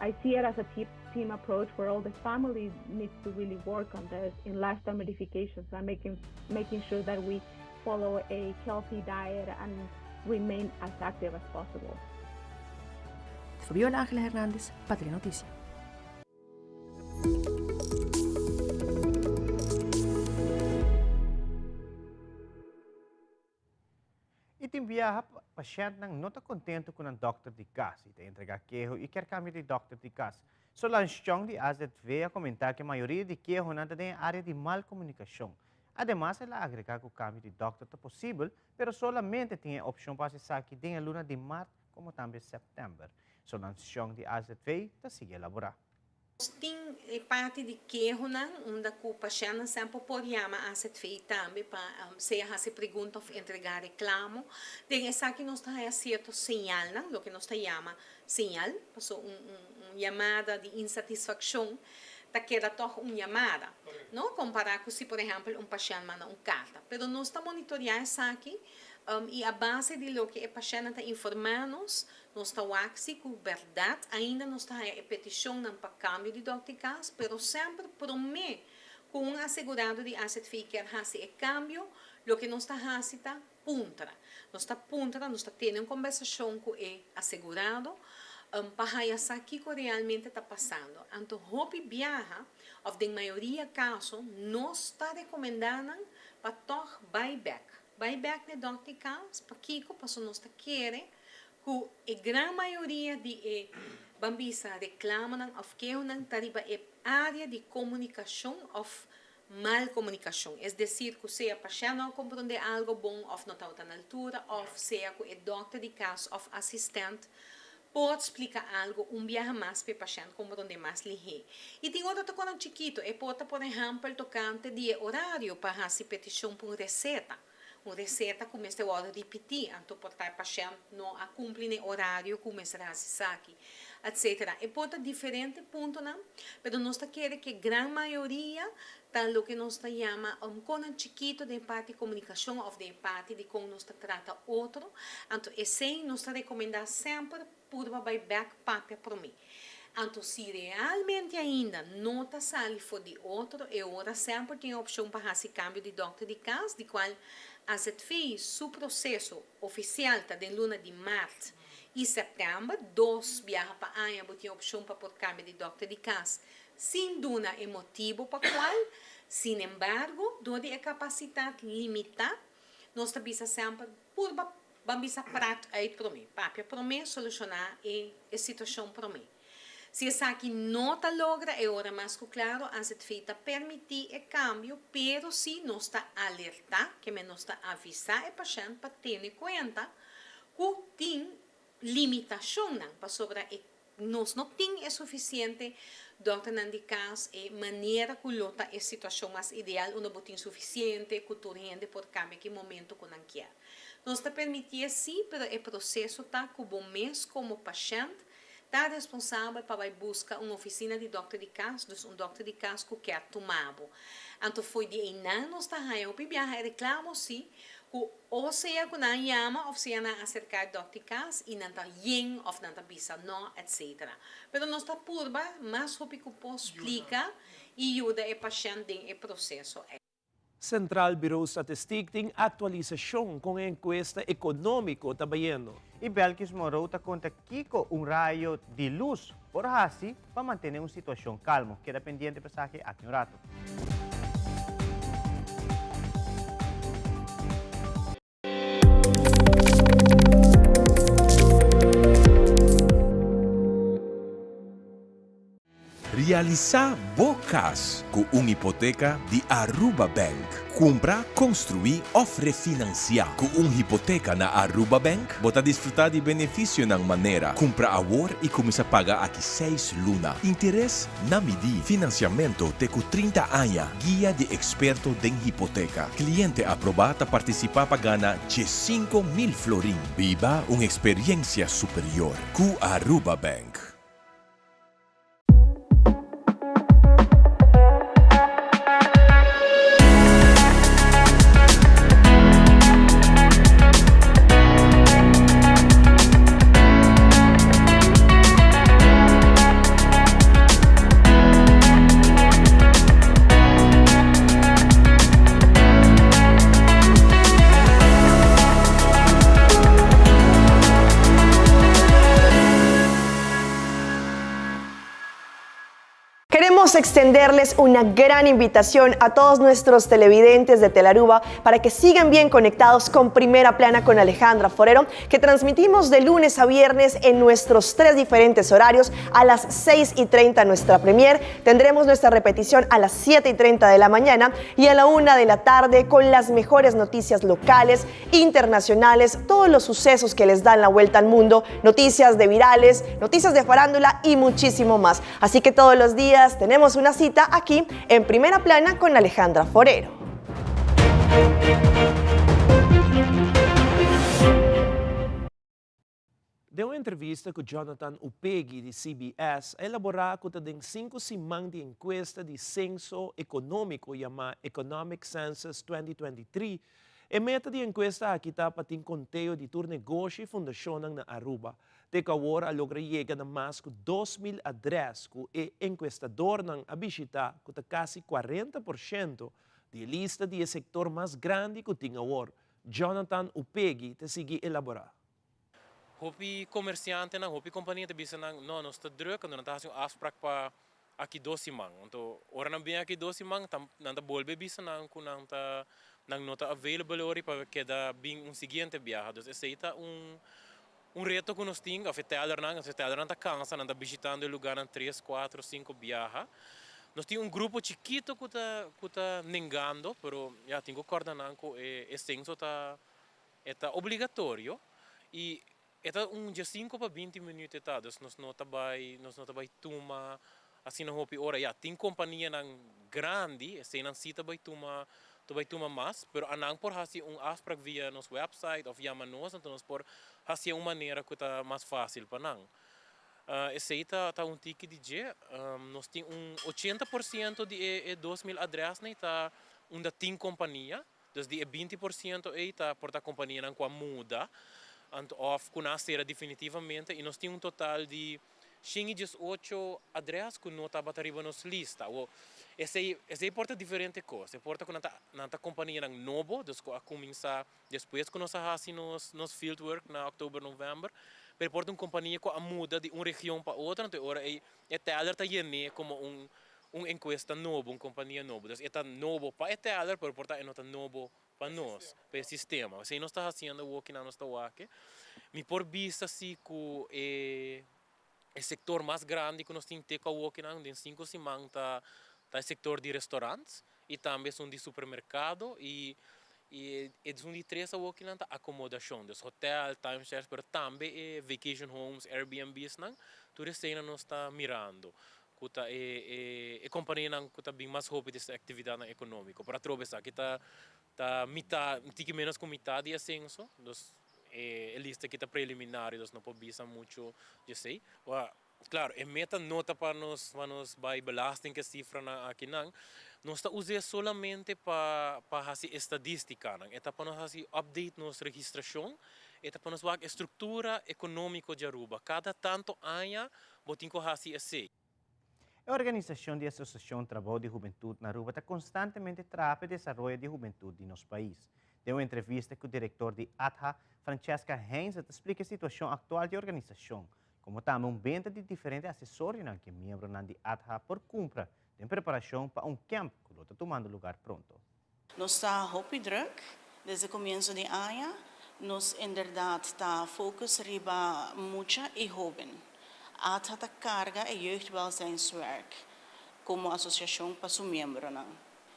I see it as a team approach where all the family needs to really work on this in lifestyle modifications and making making sure that we follow a healthy diet and remain as active as possible. Fabiola Angela Hernandez pa Telenoticia. I tin biaha pashèntnan no ta kontentu ku nan dòkter di kas i ta entregá keho i kier kambia di dòkter di kas. Solange Chong di AZV a komentá ku e mayoria di kehonan ta den e área di mal komunikashon. Ademas el a agregá ku kambio di dòkter ta posibel, pero solamente tin e opshon pa hasi esaki den e luna di mart komo tambe sèptèmber. Solange Chong di AZV ta sigui elaborá. Nos tin e parti di kehonan unda ku pashèntnan semper por yama AZV tambe pa sea hasi pregunta òf entregá reklamo. Den esaki nos ta haña sierto señalnan, loke nos ta yama señal, paso un un yamada di insatisfakshon ta keda tòg un yamada, no? Kompará ku si por ehèmpel un pashènt manda un karta. Pero nos ta monitoriá esaki i a base di loke e pashèntnan ta informá nos, Nos ta wak si ku bèrdat ainda nos ta haña e petishonnan pa kambio di dòkter di kas, pero semper promé ku un asegurado di AZV kier hasi e kambio, loke nos ta hasi ta puntra. Nos ta puntra, nos ta tene un kombersashon ku e asegurado pa haya sa kiko realmente ta pasando. Anto hopi biaha òf den mayoria kaso nos ta rekomendá nan pa tòg bai bèk. Bai bèk na e dòkter di kas, pakiko? Pasobra nos ta kere ku e gran mayoria di e ban bisa reklamonan òf kehonan ta riba e área di komunikashon òf mal komunikashon. Es desir ku sea pashènt no a komprondé algo bon òf no tabata na altura òf sea ku e dòkter di kas òf asistènt por splika algo un biaha mas pa e pashènt komprondé mas lihé. I tin otro tokonan chikitu, e por ta por ehèmpel tokante di e orario pa hasi petishon pa un reseta. Un reseta ku mester wòrdu ripití, anto por ta e pashènt no a kumpli n'e orario ku mester hasi esaki, etsetera. E por ta diferente puntonan, pero nos ta kere ku e gran mayoria ta loke nos ta yama un konan chikitu den e parti komunikashon òf den e parti di kon nos ta trata otro. Anto esei nos ta rekomendá semper purba bai bèk papia promé. Anto si realmente ainda no ta sali for di otro, e ora semper tin e opshon pa hasi kambio di dòkter di kas, di kual AZV su proseso ofisial ta den luna di mart i sèptèmber. Dos biaha pa aña bo tin e opshon pa por kambia di dòkter di kas sin duna e motibu pa kual. Sinembargo, dor di e kapasitat limitá, nos ta bisa semper purba Ban bisa prat uit promé. Papia promé, solushoná e e situashon promé. Si esaki no ta logra e ora mas ku klaro AZV ta permití e kambio, pero si nos ta alertá, ke men nos ta avisá e pashènt pa tene kuenta ku tin limitashonnan pasobra e Nos no tin e sufisiente dòkternan di kas, e manera ku lo ta e situashon mas ideal unda bo tin sufisiente ku tur hende por kambia ki momento ku nan kier. Nos ta permitié sí, pero e proseso ta ku bo mes komo pashènt ta responsabel pa bai buska un ofisina di dòkter di kas, dus un dòkter di kas ku kier tuma bo. Anto fo'i di einan nos ta haña hopi biaha e reklamo sí ku O sea ku nan yama of sea nan aserká e dòkter di kas i nan ta yen of nan ta bisa nò etc. Pero nos ta purba mas hopi ku por splika i yuda e pashènt den e proseso ei. Centraal Bureau Statistiek tin aktualisashon kon e enkuesta ekonómiko ta bayendo. I Belkis Moreau ta konta kiko un rayo di lus por hasi pa mantené un situashon kalmo. Keda pendiente pa esaki aki un ratu. Realisá bo kas ku un hipoteka di Aruba Bank. Kumpra, konstruí òf refinansiá. Ku un hipoteka na Aruba Bank, bo ta disfrutá di benefisionan manera, kumpra awor i kuminsá paga aki seis luna, interes na midí, finansiamentu te ku 30 aña, guia di eksperto den hipoteka. Kliente aprobá ta partisipá pa gana 15,000 florin. Biba un eksperiensia superior ku Aruba Bank. Queremos extenderles una gran invitación a todos nuestros televidentes de Telaruba para que sigan bien conectados con Primera Plana con Alejandra Forero, que transmitimos de lunes a viernes en nuestros tres diferentes horarios a las 6 y 30 nuestra premier. Tendremos nuestra repetición a las 7 y 30 de la mañana y a la 1 de la tarde con las mejores noticias locales, internacionales, todos los sucesos que les dan la vuelta al mundo, noticias de virales, noticias de farándula y muchísimo más. Así que todos los días tenemos una cita aquí en Primera Plana con Alejandra Forero. Den un entrevista ku Jonathan Upegui di CBS a elaborá ku ta den sinku siman di enkuesta di senso ekonómiko yamá Economic Census 2023, e meta di enkuesta aki ta pa tin konteo di tur negoshi i fundashonnan na Aruba. Te ku awor a logra yega na mas ku 2000 adrès ku e enkuestadornan a bishitá ku ta kasi 40% di e lista di e sektor mas grandi ku tin awor. Jonathan Upegui ta sigui elaborá. Hopi komersiantenan, hopi kompania ta bisa nan, no, nos ta drùk, anto nan ta hasi un afsprak pa aki dos siman. Anto ora nan bin aki dos siman, nan ta bolbe bisa nan ku nan ta nan no ta available ori pa keda bin un siguiente biaha. Dus esei ta un un reto ku nos tin, òf e tèlernan, e tèlernan ta kansa, nan ta bishitando e lugánan tres, kuatro, sinku biaha. Nos tin un grupo chikito ku ta ku ta nengando, pero ya tin ku kòrda nan ku e senso ta E ta obligatorio y e ta un diesinco pa binti minuut e ta, dus nos no ta bay, nos no ta bay tuma asina hopi ora. Ya, tin companianan grandi, eseynan si ta bay tuma, ta bay tuma mas, pero anan por haci un afspraak via nos website of yama nos, anto nos por haci'e un manera cu ta mas facil pa nan. Esey ta ta un tiki di dje. Nos tin un 80% di e e 2000 adresnan ta unda tin compania. Dus di e 20% ei ta por ta kompanianan ku a muda anto òf ku nan a sera definitivamente i nos tin un total di 118 adrès ku no tabata riba nos lista. Awor, esei esei por ta diferente kos. E por ta ku nan ta nan ta kompanianan nobo, dus ku a kuminsá despues ku nos a hasi nos nos fieldwork na òktober, novèmber, pero e por ta un kompania ku a muda di un region pa otro, anto e ora ei e tèler ta yen'é komo un un encuesta nobo, un compania nobo. Dus e ta nobo pa e teller, pero por ta e no ta nobo pa nos, pa e sistema. Esey nos ta haciendo awor kinan nos ta wak. Mi por bisa si cu e e sector mas grandi cu nos tin te cu awor kinan den cinco siman ta ta e sector di restaurants y tambe esun di supermercado y y esun di tres awor kinan ta acomodacion, dus hotel, timeshares, pero tambe e vacation homes, Airbnb's nan, tur eseynan nos ta mirando. Ku ta e e kompanianan ku ta bin mas hopi di esaki aktividatnan ekonómiko. Por atrobe esaki ta ta mitá, un tiki ménos ku mitá di e senso, dus e lista aki ta preliminario, dus no por bisa muchu di esei. Wak, klaro, e meta no ta pa nos pa nos bai belasting ku e sifranan akinan, nos ta us'é solamente pa pa hasi estadístikanan, e ta pa nos hasi update nos registrashon, e ta pa nos wak e struktura ekonómiko di Aruba. Kada tantu aña Bo tin ku hasi esei. E organisashon di Asosiashon Trabou di Hubentut na Aruba ta konstantemente traha pa e desaroyo di hubentut di nos pais. Den un entrevista ku direktor di ATHA, Francesca Heinze ta splika e situashon aktual di e organisashon, komo tambe un benta di diferente asesorionan ku e miembronan di ATHA por kumpra den preparashon pa un kèmp ku lo ta tumando lugar pronto. Nos ta hopi druk desde comienzo di aña. Nos inderdaad ta focus riba mucha y hoben. ATHA ta carga e jeugdwelzijnswerk como asociacion pa su miembronan.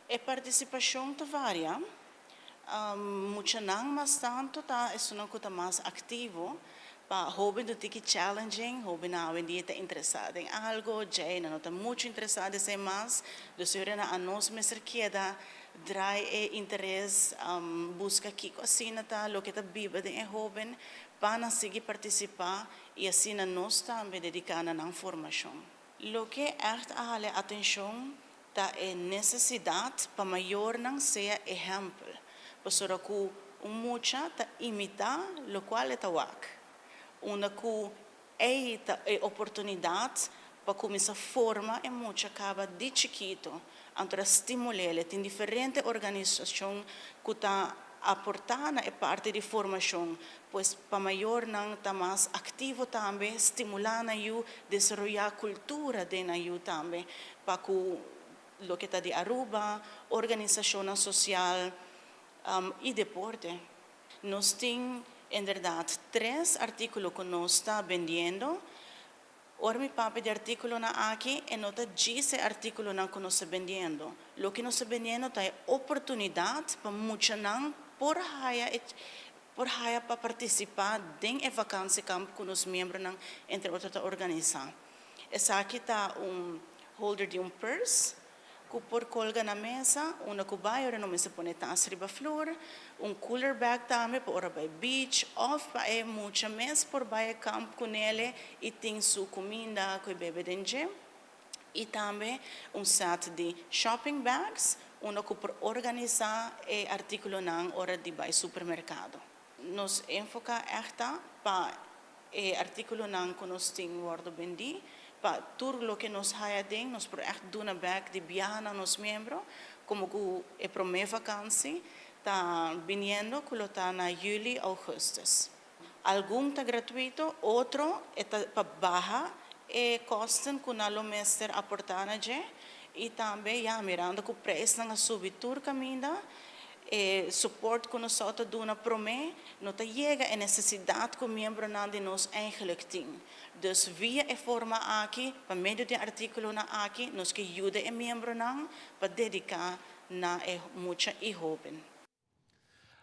E participacion ta varia. Muchanan mas tanto ta esunnan cu ta mas activo. Pa hoben ta tiki challenging, hobennan awendia ta interesa den algo, djei nan no ta mucho interesa den esei mas, dus e ora nan anos mester keda draai e interes, busca kico asina ta loke ta biba den e hoben pa nan sigui participa y asina nos tambe dedica na nan formacion. Loke echt a hala e atencion Ta e nesesidat pa mayornan sea ehèmpel, pasobra ku un mucha ta imitá lokual e ta wak. Unda ku ei ta e oportunidat pa kuminsá forma e mucha kaba di chikitu, anto ta stimul'é. Tin diferente organisashon ku ta aportá na e parti di formashon, pues pa mayornan ta mas aktivo tambe, stimulá nan yu, desaroyá kultura den nan yu tambe. Pa ku loke ta di Aruba, organisashonnan sosial i deporte. Nos tin inderdat tres artíkulo ku nos ta bendiendo. Ora mi papia di artíkulonan aki, e no ta djis e artíkulonan ku nos ta bendiendo. Loke nos ta bendiendo ta e oportunidat pa muchanan por haya e por haya pa partisipá den e vakantiekamp ku nos miembronan entre otro ta organisá. Esaki ta un holder di un purse ku por kolga na mesa unda ku bai ora no mester pone tas riba flur, un cooler bag tambe pa ora bai beach of pa e mucha mes por bai e kamp ku nele i tin su kuminda ku e bebe den dje i tambe un set di shopping bags unda ku por organisa e artikulonan ora di bai supermerkado. Nos enfoka ègt ta pa. E artíkulonan ku nos tin wòrdu bendí pa tur loke nos haya den nos por ègt duna bèk di biaha na nos miembro komo ku e promé vakansi ta biniendo ku lo ta na yüli, ougùstùs. Algun ta gratuito, otro e ta pa baha e kòsten ku nan lo mester aportá na dje i tambe ya mirando ku preisnan a subi tur kaminda E support ku nos ta duna promé no ta yega e nesesidat ku miembronan di nos eigenlijk tin. Dus via e forma aki, pa medio di e artíkulonan aki, nos ke yuda e miembronan pa dediká na e mucha i hóben.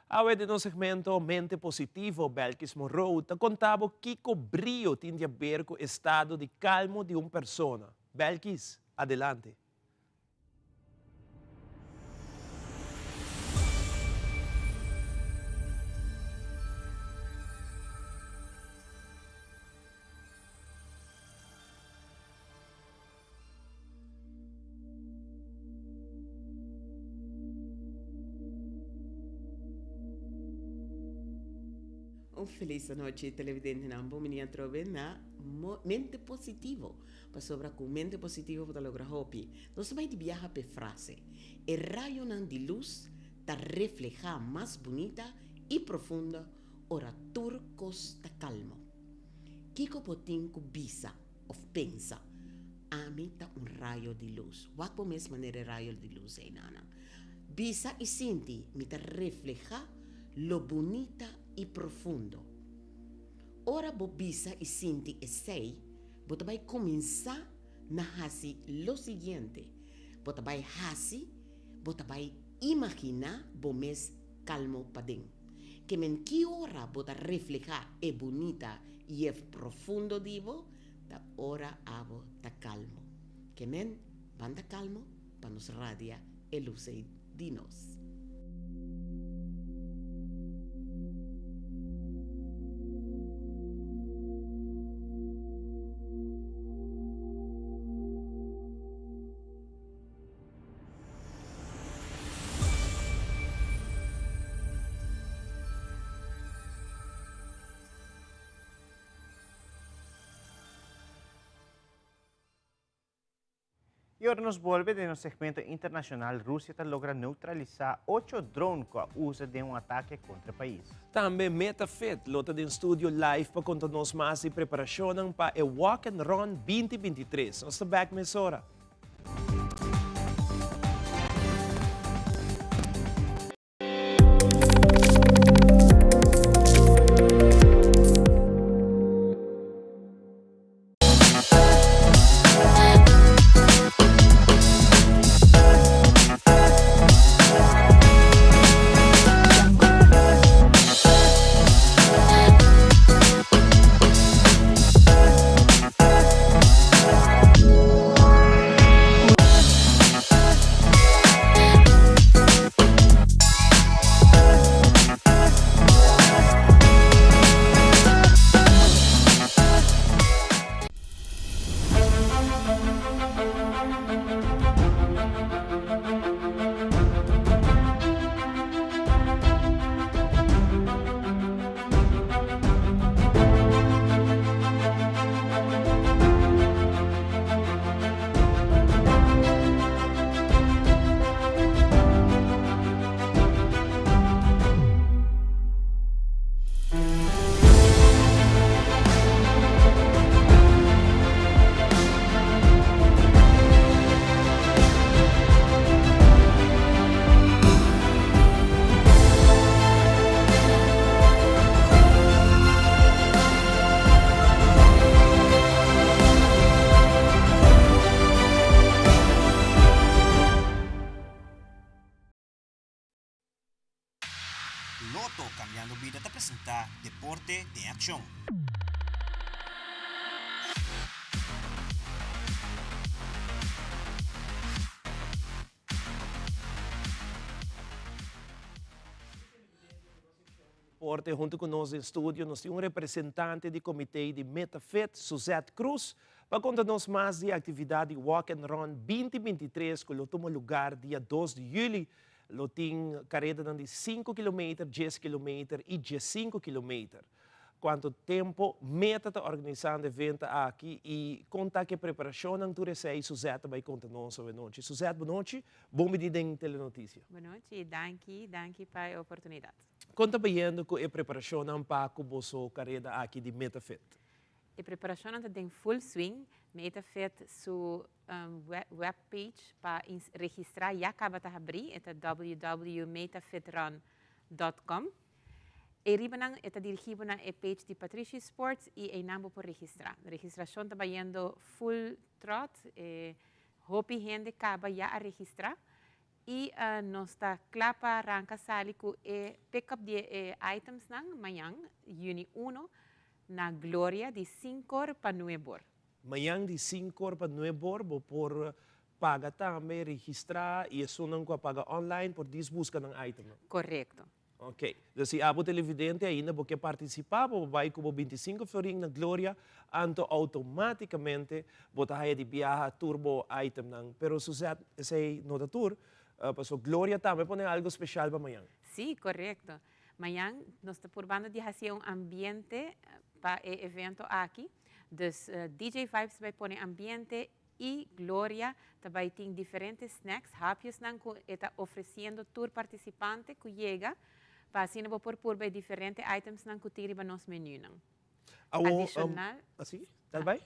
Awe den nos segmento Mente Positivo, Belkis Monroe ta konta bo kiko brio tin di aber ku estado di kalmo di un persona. Belkis, adelante. Un felis anochi televidentenan, bon bini atrobe na Mente Positivo. Pasobra ku mente positivo bo ta logra hopi. Nos ta bai di biaha p'e frase, E rayonan di lus ta reflehá mas bunita i profundo ora tur kos ta kalmo. Kiko bo tin ku bisa òf pensa? Ami ta un rayo di lus. Wak bo mes manera e rayo di lus ei, nana. Bisa i sinti, Mi ta reflehá lo bunita i profundo. Ora bo bisa i sinti esei, bo ta bai kuminsá na hasi lo siguiente, bo ta bai hasi, bo ta bai imaginá bo mes kalmo paden. Ke men ki ora bo ta reflehá e bunita i e profundo di bo, ta ora abo ta kalmo. Ke men ban ta kalmo pa nos radia e lus ei di nos. Y ora nos bolbe den nos segmento internacional, Rusia ta logra neutralisa ocho drone cu a usa den un atake contra e pais. Tambe Metafit lo ta den studio live pa conta nos mas di preparacionnan pa e Walk and Run 2023. Nos ta back mesora. Lotto Cambiando Bida ta presenta Deporte den Accion. Deporte hunto cu nos den studio nos tin un representante di comité di Metafit, Suzette Cruz, pa conta nos mas di e actividad di Walk and Run 2023 cu lo tuma lugar dia dos di juli. Lo tin caredanan di cinco kilometer, dies kilometer y diescinco kilometer. Cuanto tempo Meta ta organisando e evento aki y con ta cu e preparacionnan tur esey Suzette ta bay conta nos awe nochi. Suzette, bo nochi, bon bini den Telenoticia. Bo nochi, danki, danki pa e oportunidad. Con ta bayendo cu e preparacionnan pa cu boso careda aki di Meta Fit? E preparacionnan ta den full swing. Meta Fit su webpage pa registra ya caba ta habri, e ta www.metafitrun.com. E riba nan e ta dirigi bo na e page di Patrishi Sports y eynan bo por registra. Registracion ta bayendo full trot, e hopi hende caba ya a registra y nos ta cla pa ranca sali cu e pick up di e itemsnan mañan, juni uno, na Gloria di sinkor pa nuebor. Mañan di sinkor pa nuebor bo por paga tambe, registra y esunnan cu a paga online por dis busca nan itemnan. Correcto. Ok. Dus si abo televidente ainda bo ke participa, bo por bay cu bo 25 florin na Gloria, anto automaticamente bo ta haya di biaha tur bo itemnan. Pero Suzette, esey no ta tur, paso Gloria tambe pone algo special pa mañan. Sí, correcto. Mañan nos ta purbando di haci un ambiente pa e evento aki. Dus DJ Vibes ta bay pone ambiente y Gloria ta bay tin diferente snacks, hapjesnan cu e ta ofreciendo tur participante cu yega pa asina bo por purba e diferente itemsnan cu tin riba nos menunan. Adicional,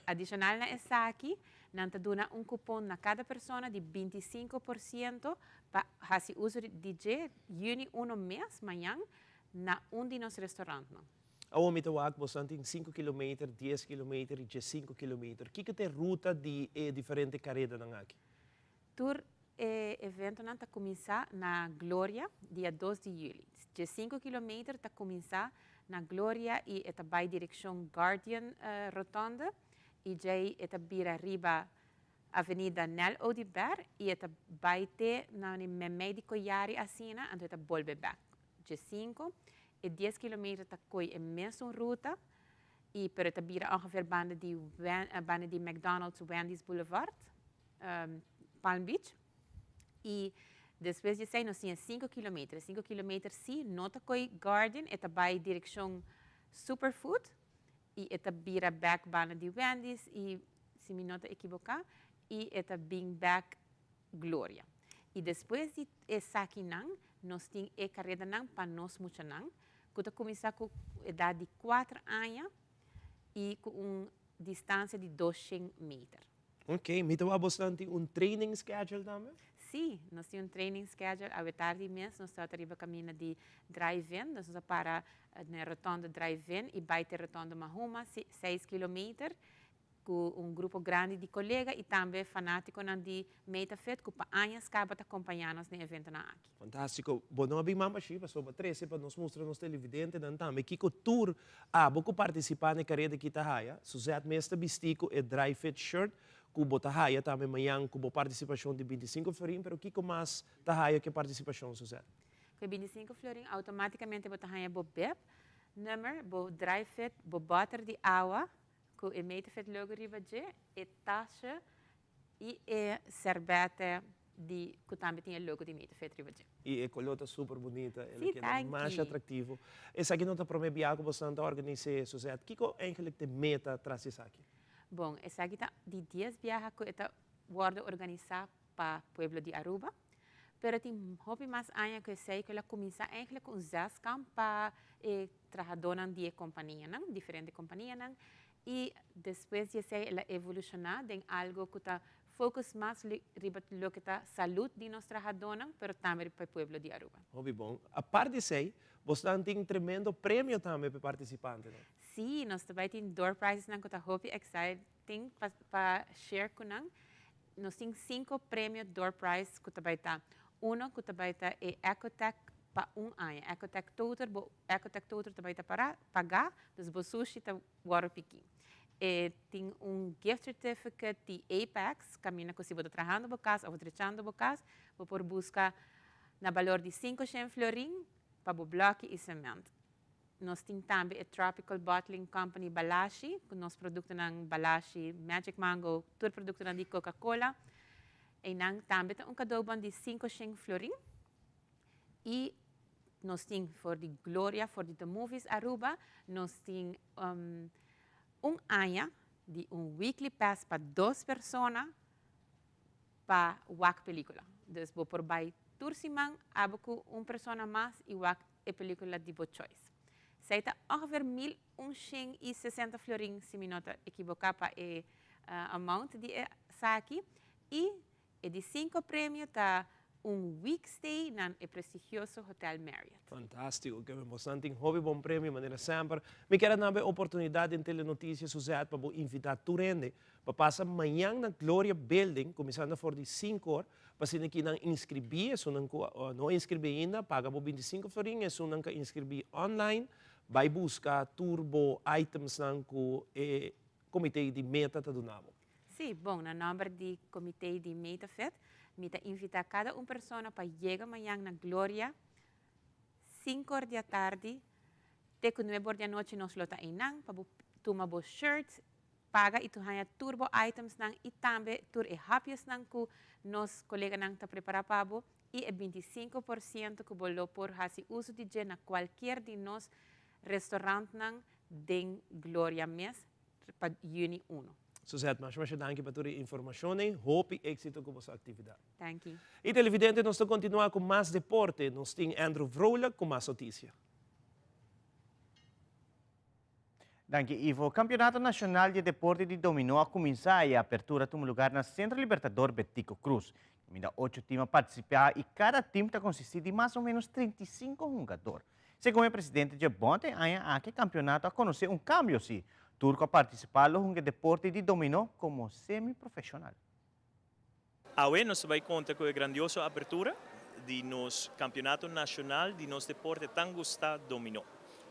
adicional na esaki, nan ta duna un cupon na cada persona di 25% pa haci uso di dje juni uno mes, mañan, na un di nos restaurantnan. Awor mi ta wak bosan tin sinku kilometer, dies kilometer i diesinku kilometer. Kiko ta e ruta di e diferente karedanan aki? Tur e eventonan ta kuminsá na Gloria dia dos di yüli. Diesinku kilometer ta kuminsá na Gloria i e ta bai direkshon Guardian Rotonde i djei e ta bira riba Avenida Nel Oduber i e ta bai te na memei di Koyari asina, anto e ta bolbe bèk. Diesinku E dies kilometer ta koe e mesun ruta y pero e ta bira ongeveer banda di banda di McDonald's Wendy's Boulevard, Palm Beach. Y despues di esey nos tin e sinku kilometer. E sinku kilometer si no ta koe Guardian, e ta bay direccion Superfood y e ta bira bek banda di Wendy's y si mi no ta ekiboca y e ta bin bek Gloria. Y despues di esakinan nos tin e karedanan pa nos muchanan ku ta kuminsá ku edat di kuater aña i ku un distansia di doshen meter. Ok, mi ta wak bosnan tin un training schedule tambe? Sí, nos tin un training schedule. Awe tardi mes nos tabata riba kaminda di drive-in, dus nos a para na e rotonde drive-in i bai te rotonde Mahuma, seis kilometer. Ku un grupo grandi di kolega i tambe fanátikonan di Metafit ku pa añas kaba ta kompañá nos den eventonan aki. Fantástiko. Bo no a bin mamba shi pasobra bo a trese pa nos mustra nos televidentenan tambe kiko tur abo ku partisipá na e kareda aki ta haya. Suzette mes ta bistí ku e dry fit shirt ku bo ta haya tambe mañan ku bo partisipashon di 25 florin, pero kiko mas ta haya ku e partisipashon, Suzette? Ku e 25 florin outomátikamente bo ta haña bo bib nummer, bo dry fit, bo bòter di awa, Ku e Metafit logo riba dje, e tasje i e serbete di ku tambe tin e logo di Metafit riba dje. I e koló ta super bunita, el a keda masha atraktivo. Esaki no ta promé bia ku boso ta organis'é, Suzette. Kiko eigenlik ta e meta tras di esaki? Bon, esaki ta di dies biaha ku e ta wòrdu organisá pa pueblo di Aruba. Pero tin hopi mas aña ku esei ku el a kuminsá eigenlijk ku un zeskamp pa e trahadónan di e kompanianan, diferente kompanianan, i despues di esei el a evolushoná den algu ku ta focus mas riba loke ta salud di nos trahadónan, pero tambe riba e pueblo di Aruba. Hopi bon. Apart di esei, bosnan tin tremendo premio tambe pa e partisipantenan. Sí, nos ta bai tin door prizesnan ku ta hopi exciting pa share ku nan. Nos tin cinco premio door prize cu ta bay ta uno cu ta bay ta e Ecotec pa un aña. Ecotec Toter, bo Ecotec Toter ta bay ta para paga, dus bo sushi ta worde piki. E tin un gift certificate di Apex, caminda cu si bo ta trahando bo cas of drechando bo cas, bo por busca na balor di cinco shen florin pa bo bloki y cement. Nos tin tambe e Tropical Bottling Company Balashi, ku nos produktonan Balashi, Magic Mango, tur produktonan di Coca Cola. Einan tambe ta un kadoubon di sinku shen florin. I Nos tin for di Gloria, for di The Movies Aruba, nos tin un aña di un weekly pass pa dos persona pa wak pelicula. Dus bo por bay tur siman abo cu un persona mas y wak e pelicula di bo choice. Esey ta ongeveer 1160 florin si mi no ta ekiboca pa e amount di esaki y E di cinco premio ta un week stay na e prestigioso Hotel Marriott. Fantastico, ke men bosnan tin hopi bon premio manera semper. Mi kier a naba e oportunidad den Telenoticia Suzette pa bo invita tur hende pa pasa mañan na Gloria Building cuminsando for di cinco or pa asina ki nan inscribi, esunnan cu no a inscribi ainda paga bo 25 florin, esunnan cu a inscribi online bay busca tur bo itemsnan cu e comite di meta ta duna bo. Sí, bon, na nòmber di Komité di Metafit, mi ta invitá kada un persona pa yega mañan na Gloria, sinku or di atardi te ku nuebe or di anochi nos lo ta einan pa bo tuma bo shirt, paga i tur haña tur bo itemsnan i tambe tur e hapjesnan ku nos koleganan ta prepará pa bo i e 25% ku bo lo por hasi uso di dje na kualkier di nos restaurantnan den Gloria mes. pa juni uno. Suzette, masha masha danki pa tur e informacion ey. Hopi exito cu boso actividad. Danki. Y televidente, nos ta continua cu mas deporte. Nos tin Andrew Vrolijk cu mas noticia. Danki Ivo. Campeonato Nacional di Deporte di Dominó a cuminsa y e apertura a tuma lugar na Centro Libertador Betico Croes. Caminda ocho team a participa y cada team ta consisti di mas o menos 35 hungador. Segun e presidente dje bond e aña aki e campeonato a conoce un cambio si tur cu a participa lo hunga e deporte di dominó como semi-profesional. Awe nos ta bay conta cu e grandioso apertura di nos Campeonato Nacional di nos deporte tan gusta dominó.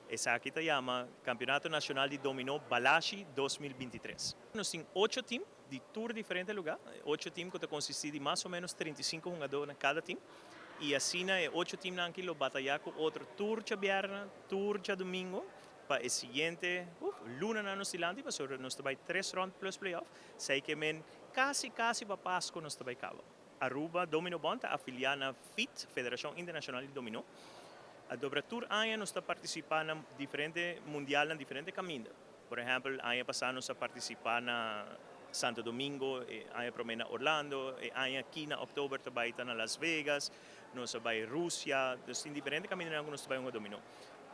Esaki ta yama Campeonato Nacional di Dominó Balashi 2023. Nos tin ocho team di tur diferente lugar, ocho team cu ta consisti di mas o menos 35 hungador na cada team y asina e ocho teamnan aki lo bataya cu otro tur djabièrnè, tur djadumingo pa e siguiente lunanan nos dilanti pasobra nos ta bay tres rond plus playoff, esey ke men casi casi pa Pasco nos ta bay caba. Aruba Domino Bond ta afilia na FID, Federacion Internacional di Domino. Adobra tur aña nos ta participa na diferente mundialnan diferente caminda. Por ehèmpel, aña pasá nos a partisipá na Santo Domingo, e aña promé na Orlando, e aña akí na òktober ta bai ta na Las Vegas, nos a bai Rusia, dus tin diferente kamindanan ku nos ta bai hunga dominó.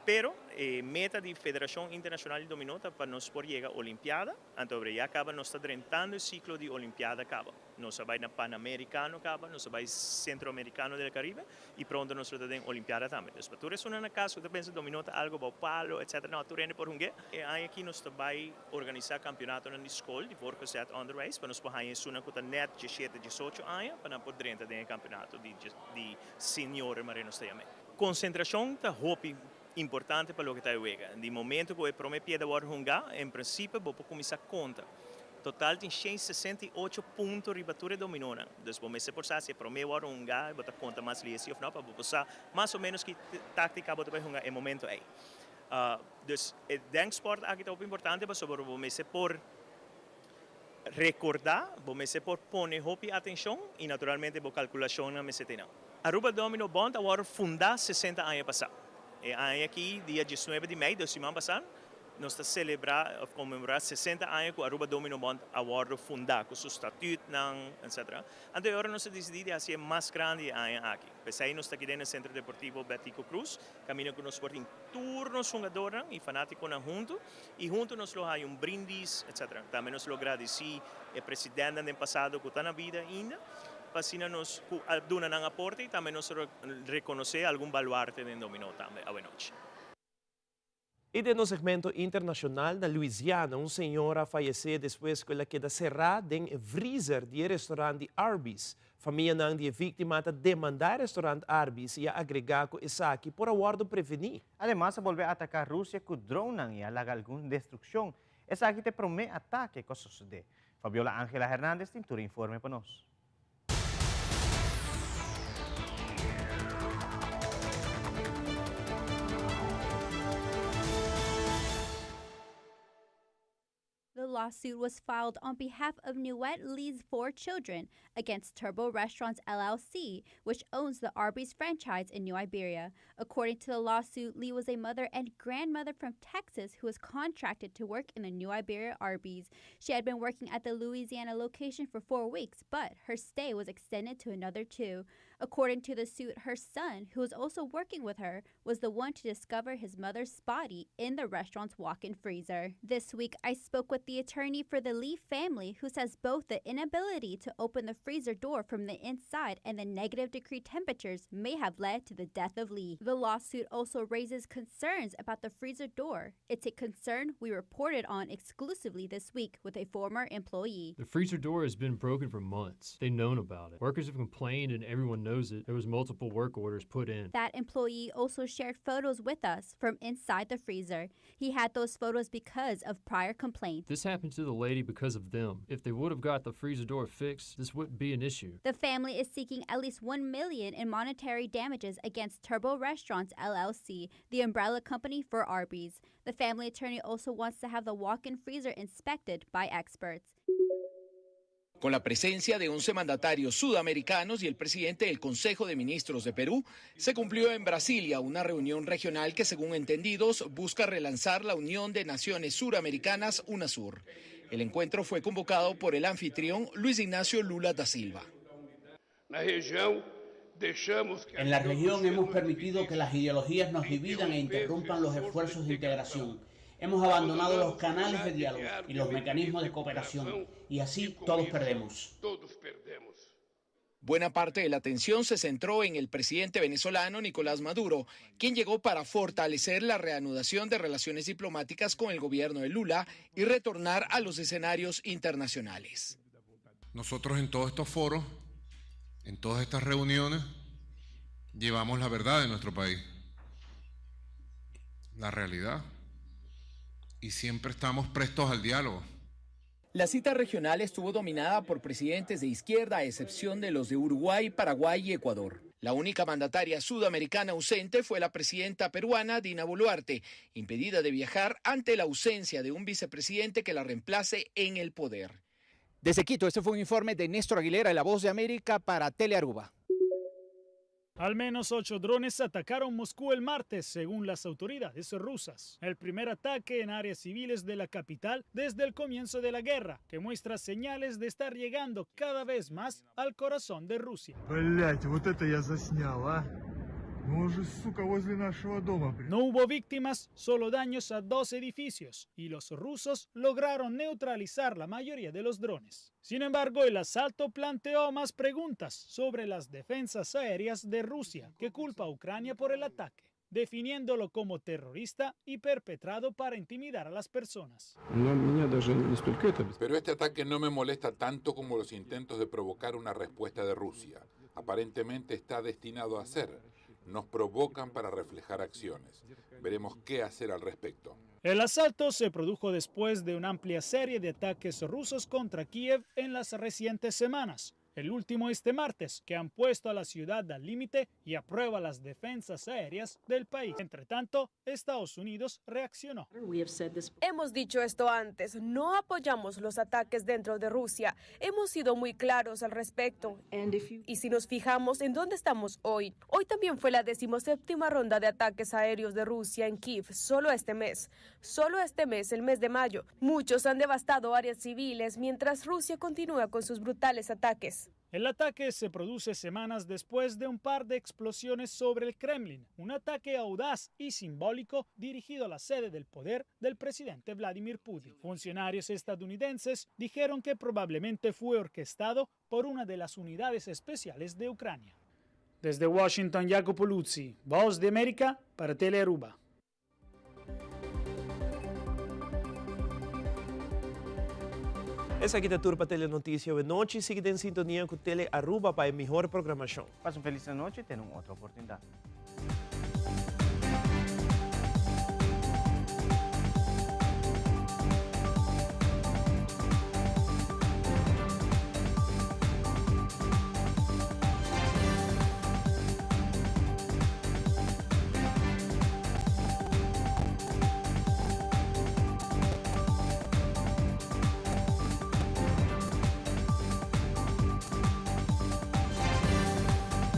Pero e meta di Federashon Internashonal di Dominó ta pa nos por yega Olimpiada, anto ya kaba nos ta drentando e siklo di Olimpiada kaba. Nos a bai na Panamericano caba, nos a bai Centroamericano del Caribe y pronto nos lo ta den Olimpiada tambe. Dus pa tur esunnan na cas cu ta pensa dominó ta algo bao palo etc. No, tur hende por hungu'é. E aña aki nos ta bai organisa campeonatonan di scol, di voortgezet onderwijs, pa nos por haña esunnan cu ta net diesshete, diesocho aña pa nan por drenta den e campeonato di di senioren mare nos ta yam'é. Concentracion ta hopi importante pa loke ta e wega. Di momento cu e prome pieda worde hunga, en principio bo por cuminsa conta. Total tin 168 punto riba tur e dominonan. Dus bo mester por sa si e prome worde hunga, bo ta conta mas lihe si of no, pa bo por sa mas o menos ki tactica bo ta bay hunga e momento ey. Dus e denksport aki ta hopi importante pasobra bo mester por recorda, bo mester por pone hopi atencion y naturalmente bo calculacionnan mester tene. Aruba Domino Bond a wòrdu fundá 60 aña pasá. E aña akí, dia 19 di mei, dos siman pasá, nos ta selebrá òf konmemorá 60 aña ku Aruba Domino Bond a wòrdu fundá, ku su statütnan, etcetera. Anto e ora nos a disidí di hasié mas grandi e aña akí. P'esei nos ta aki den e Sentro Deportivo Betico Croes, kaminda ku nos por tin tur nos hungadornan i fanátikonan huntu, i huntu nos lo haña un brindis, etcetera. Tambe nos lo gradisí e presidentnan den pasado ku ta na bida ainda. Pa asina nos ku a duna nan aporte i tambe nos rekonosé algun baluarte den dominó tambe awenochi. I den nos segmento internashonal, na Louisiana un señora a fayesé despues ku el a keda será den e vriezer di e restorant di Arby's. Famianan di e víktima ta demandá e restorant Arby's i a agregá ku esaki por a wòrdu prevení. Ademas a bolbe ataká Rusia ku dronnan i a laga algun destrukshon. Esaki ta e promé atake ku a sosodé. Fabiola Angela Hernandez tin tur informe pa nos. The. lawsuit was filed on behalf of Nuette Lee's four children against Turbo Restaurants LLC, which owns the Arby's franchise in New Iberia. According to the lawsuit, Lee was a mother and grandmother from Texas who was contracted to work in the New Iberia Arby's. She had been working at the Louisiana location for four weeks, but her stay was extended to another two. According to the suit, her son, who was also working with her, was the one to discover his mother's body in the restaurant's walk in freezer. This week, I spoke with the attorney for the Lee family, who says both the inability to open the freezer door from the inside and the negative degree temperatures may have led to the death of Lee. The lawsuit also raises concerns about the freezer door. It's a concern we reported on exclusively this week with a former employee. The freezer door has been broken for months. They've known about it. Workers have complained and everyone knows it. There was multiple work orders put in. That employee also shared photos with us from inside the freezer. He had those photos because of prior complaints. This happened to the lady because of them. If they would have got the freezer door fixed, this wouldn't be an issue. The family is seeking at least 1 million in monetary damages against Turbo Restaurants LLC, the umbrella company for Arby's. The family attorney also wants to have the walk-in freezer inspected by experts. Con la presencia de 11 mandatarios sudamericanos y el presidente del Consejo de Ministros de Perú, se cumplió en Brasilia una reunión regional que, según entendidos, busca relanzar la Unión de Naciones Suramericanas, UNASUR. El encuentro fue convocado por el anfitrión Luis Ignacio Lula da Silva. En la región hemos permitido que las ideologías nos dividan e interrumpan los esfuerzos de integración. Hemos abandonado los canales de diálogo y los mecanismos de cooperación, y así todos perdemos. Buena parte de la atención se centró en el presidente venezolano Nicolás Maduro, quien llegó para fortalecer la reanudación de relaciones diplomáticas con el gobierno de Lula y retornar a los escenarios internacionales. Nosotros en todos estos foros, en todas estas reuniones, llevamos la verdad de nuestro país, la realidad, y siempre estamos prestos al diálogo. La cita regional estuvo dominada por presidentes de izquierda, a excepción de los de Uruguay, Paraguay y Ecuador. La única mandataria sudamericana ausente fue la presidenta peruana Dina Boluarte, impedida de viajar ante la ausencia de un vicepresidente que la reemplace en el poder. Desde Quito, este fue un informe de Néstor Aguilera, La Voz de América para Telearuba. Al menos ocho drones atacaron Moscú el martes, según las autoridades rusas. El primer ataque en áreas civiles de la capital desde el comienzo de la guerra, que muestra señales de estar llegando cada vez más al corazón de Rusia. No hubo víctimas, solo daños a dos edificios, y los rusos lograron neutralizar la mayoría de los drones. Sin embargo, el asalto planteó más preguntas sobre las defensas aéreas de Rusia, que culpa a Ucrania por el ataque, definiéndolo como terrorista y perpetrado para intimidar a las personas. Pero este ataque no me molesta tanto como los intentos de provocar una respuesta de Rusia. Aparentemente está destinado a ser. Nos provocan para reflejar acciones. Veremos qué hacer al respecto. El asalto se produjo después de una amplia serie de ataques rusos contra Kiev en las recientes semanas. El último este martes, que han puesto a la ciudad al límite y a prueba las defensas aéreas del país. Entre tanto, Estados Unidos reaccionó. Hemos dicho esto antes, no apoyamos los ataques dentro de Rusia. Hemos sido muy claros al respecto. Y si nos fijamos en dónde estamos hoy, hoy también fue la decimoséptima ronda de ataques aéreos de Rusia en Kiev, solo este mes. Solo este mes, el mes de mayo. Muchos han devastado áreas civiles mientras Rusia continúa con sus brutales ataques. El ataque se produce semanas después de un par de explosiones sobre el Kremlin, un ataque audaz y simbólico dirigido a la sede del poder del presidente Vladimir Putin. Funcionarios estadounidenses dijeron que probablemente fue orquestado por una de las unidades especiales de Ucrania. Desde Washington, Jacopo Luzzi, Voz de América para Telearuba. Esaki ta tur pa Telenoticia awe nochi. Sigui den sintonia cu Tele Aruba pa e mihor programacion. Pasa un feliz anochi y te na un otro oportunidad.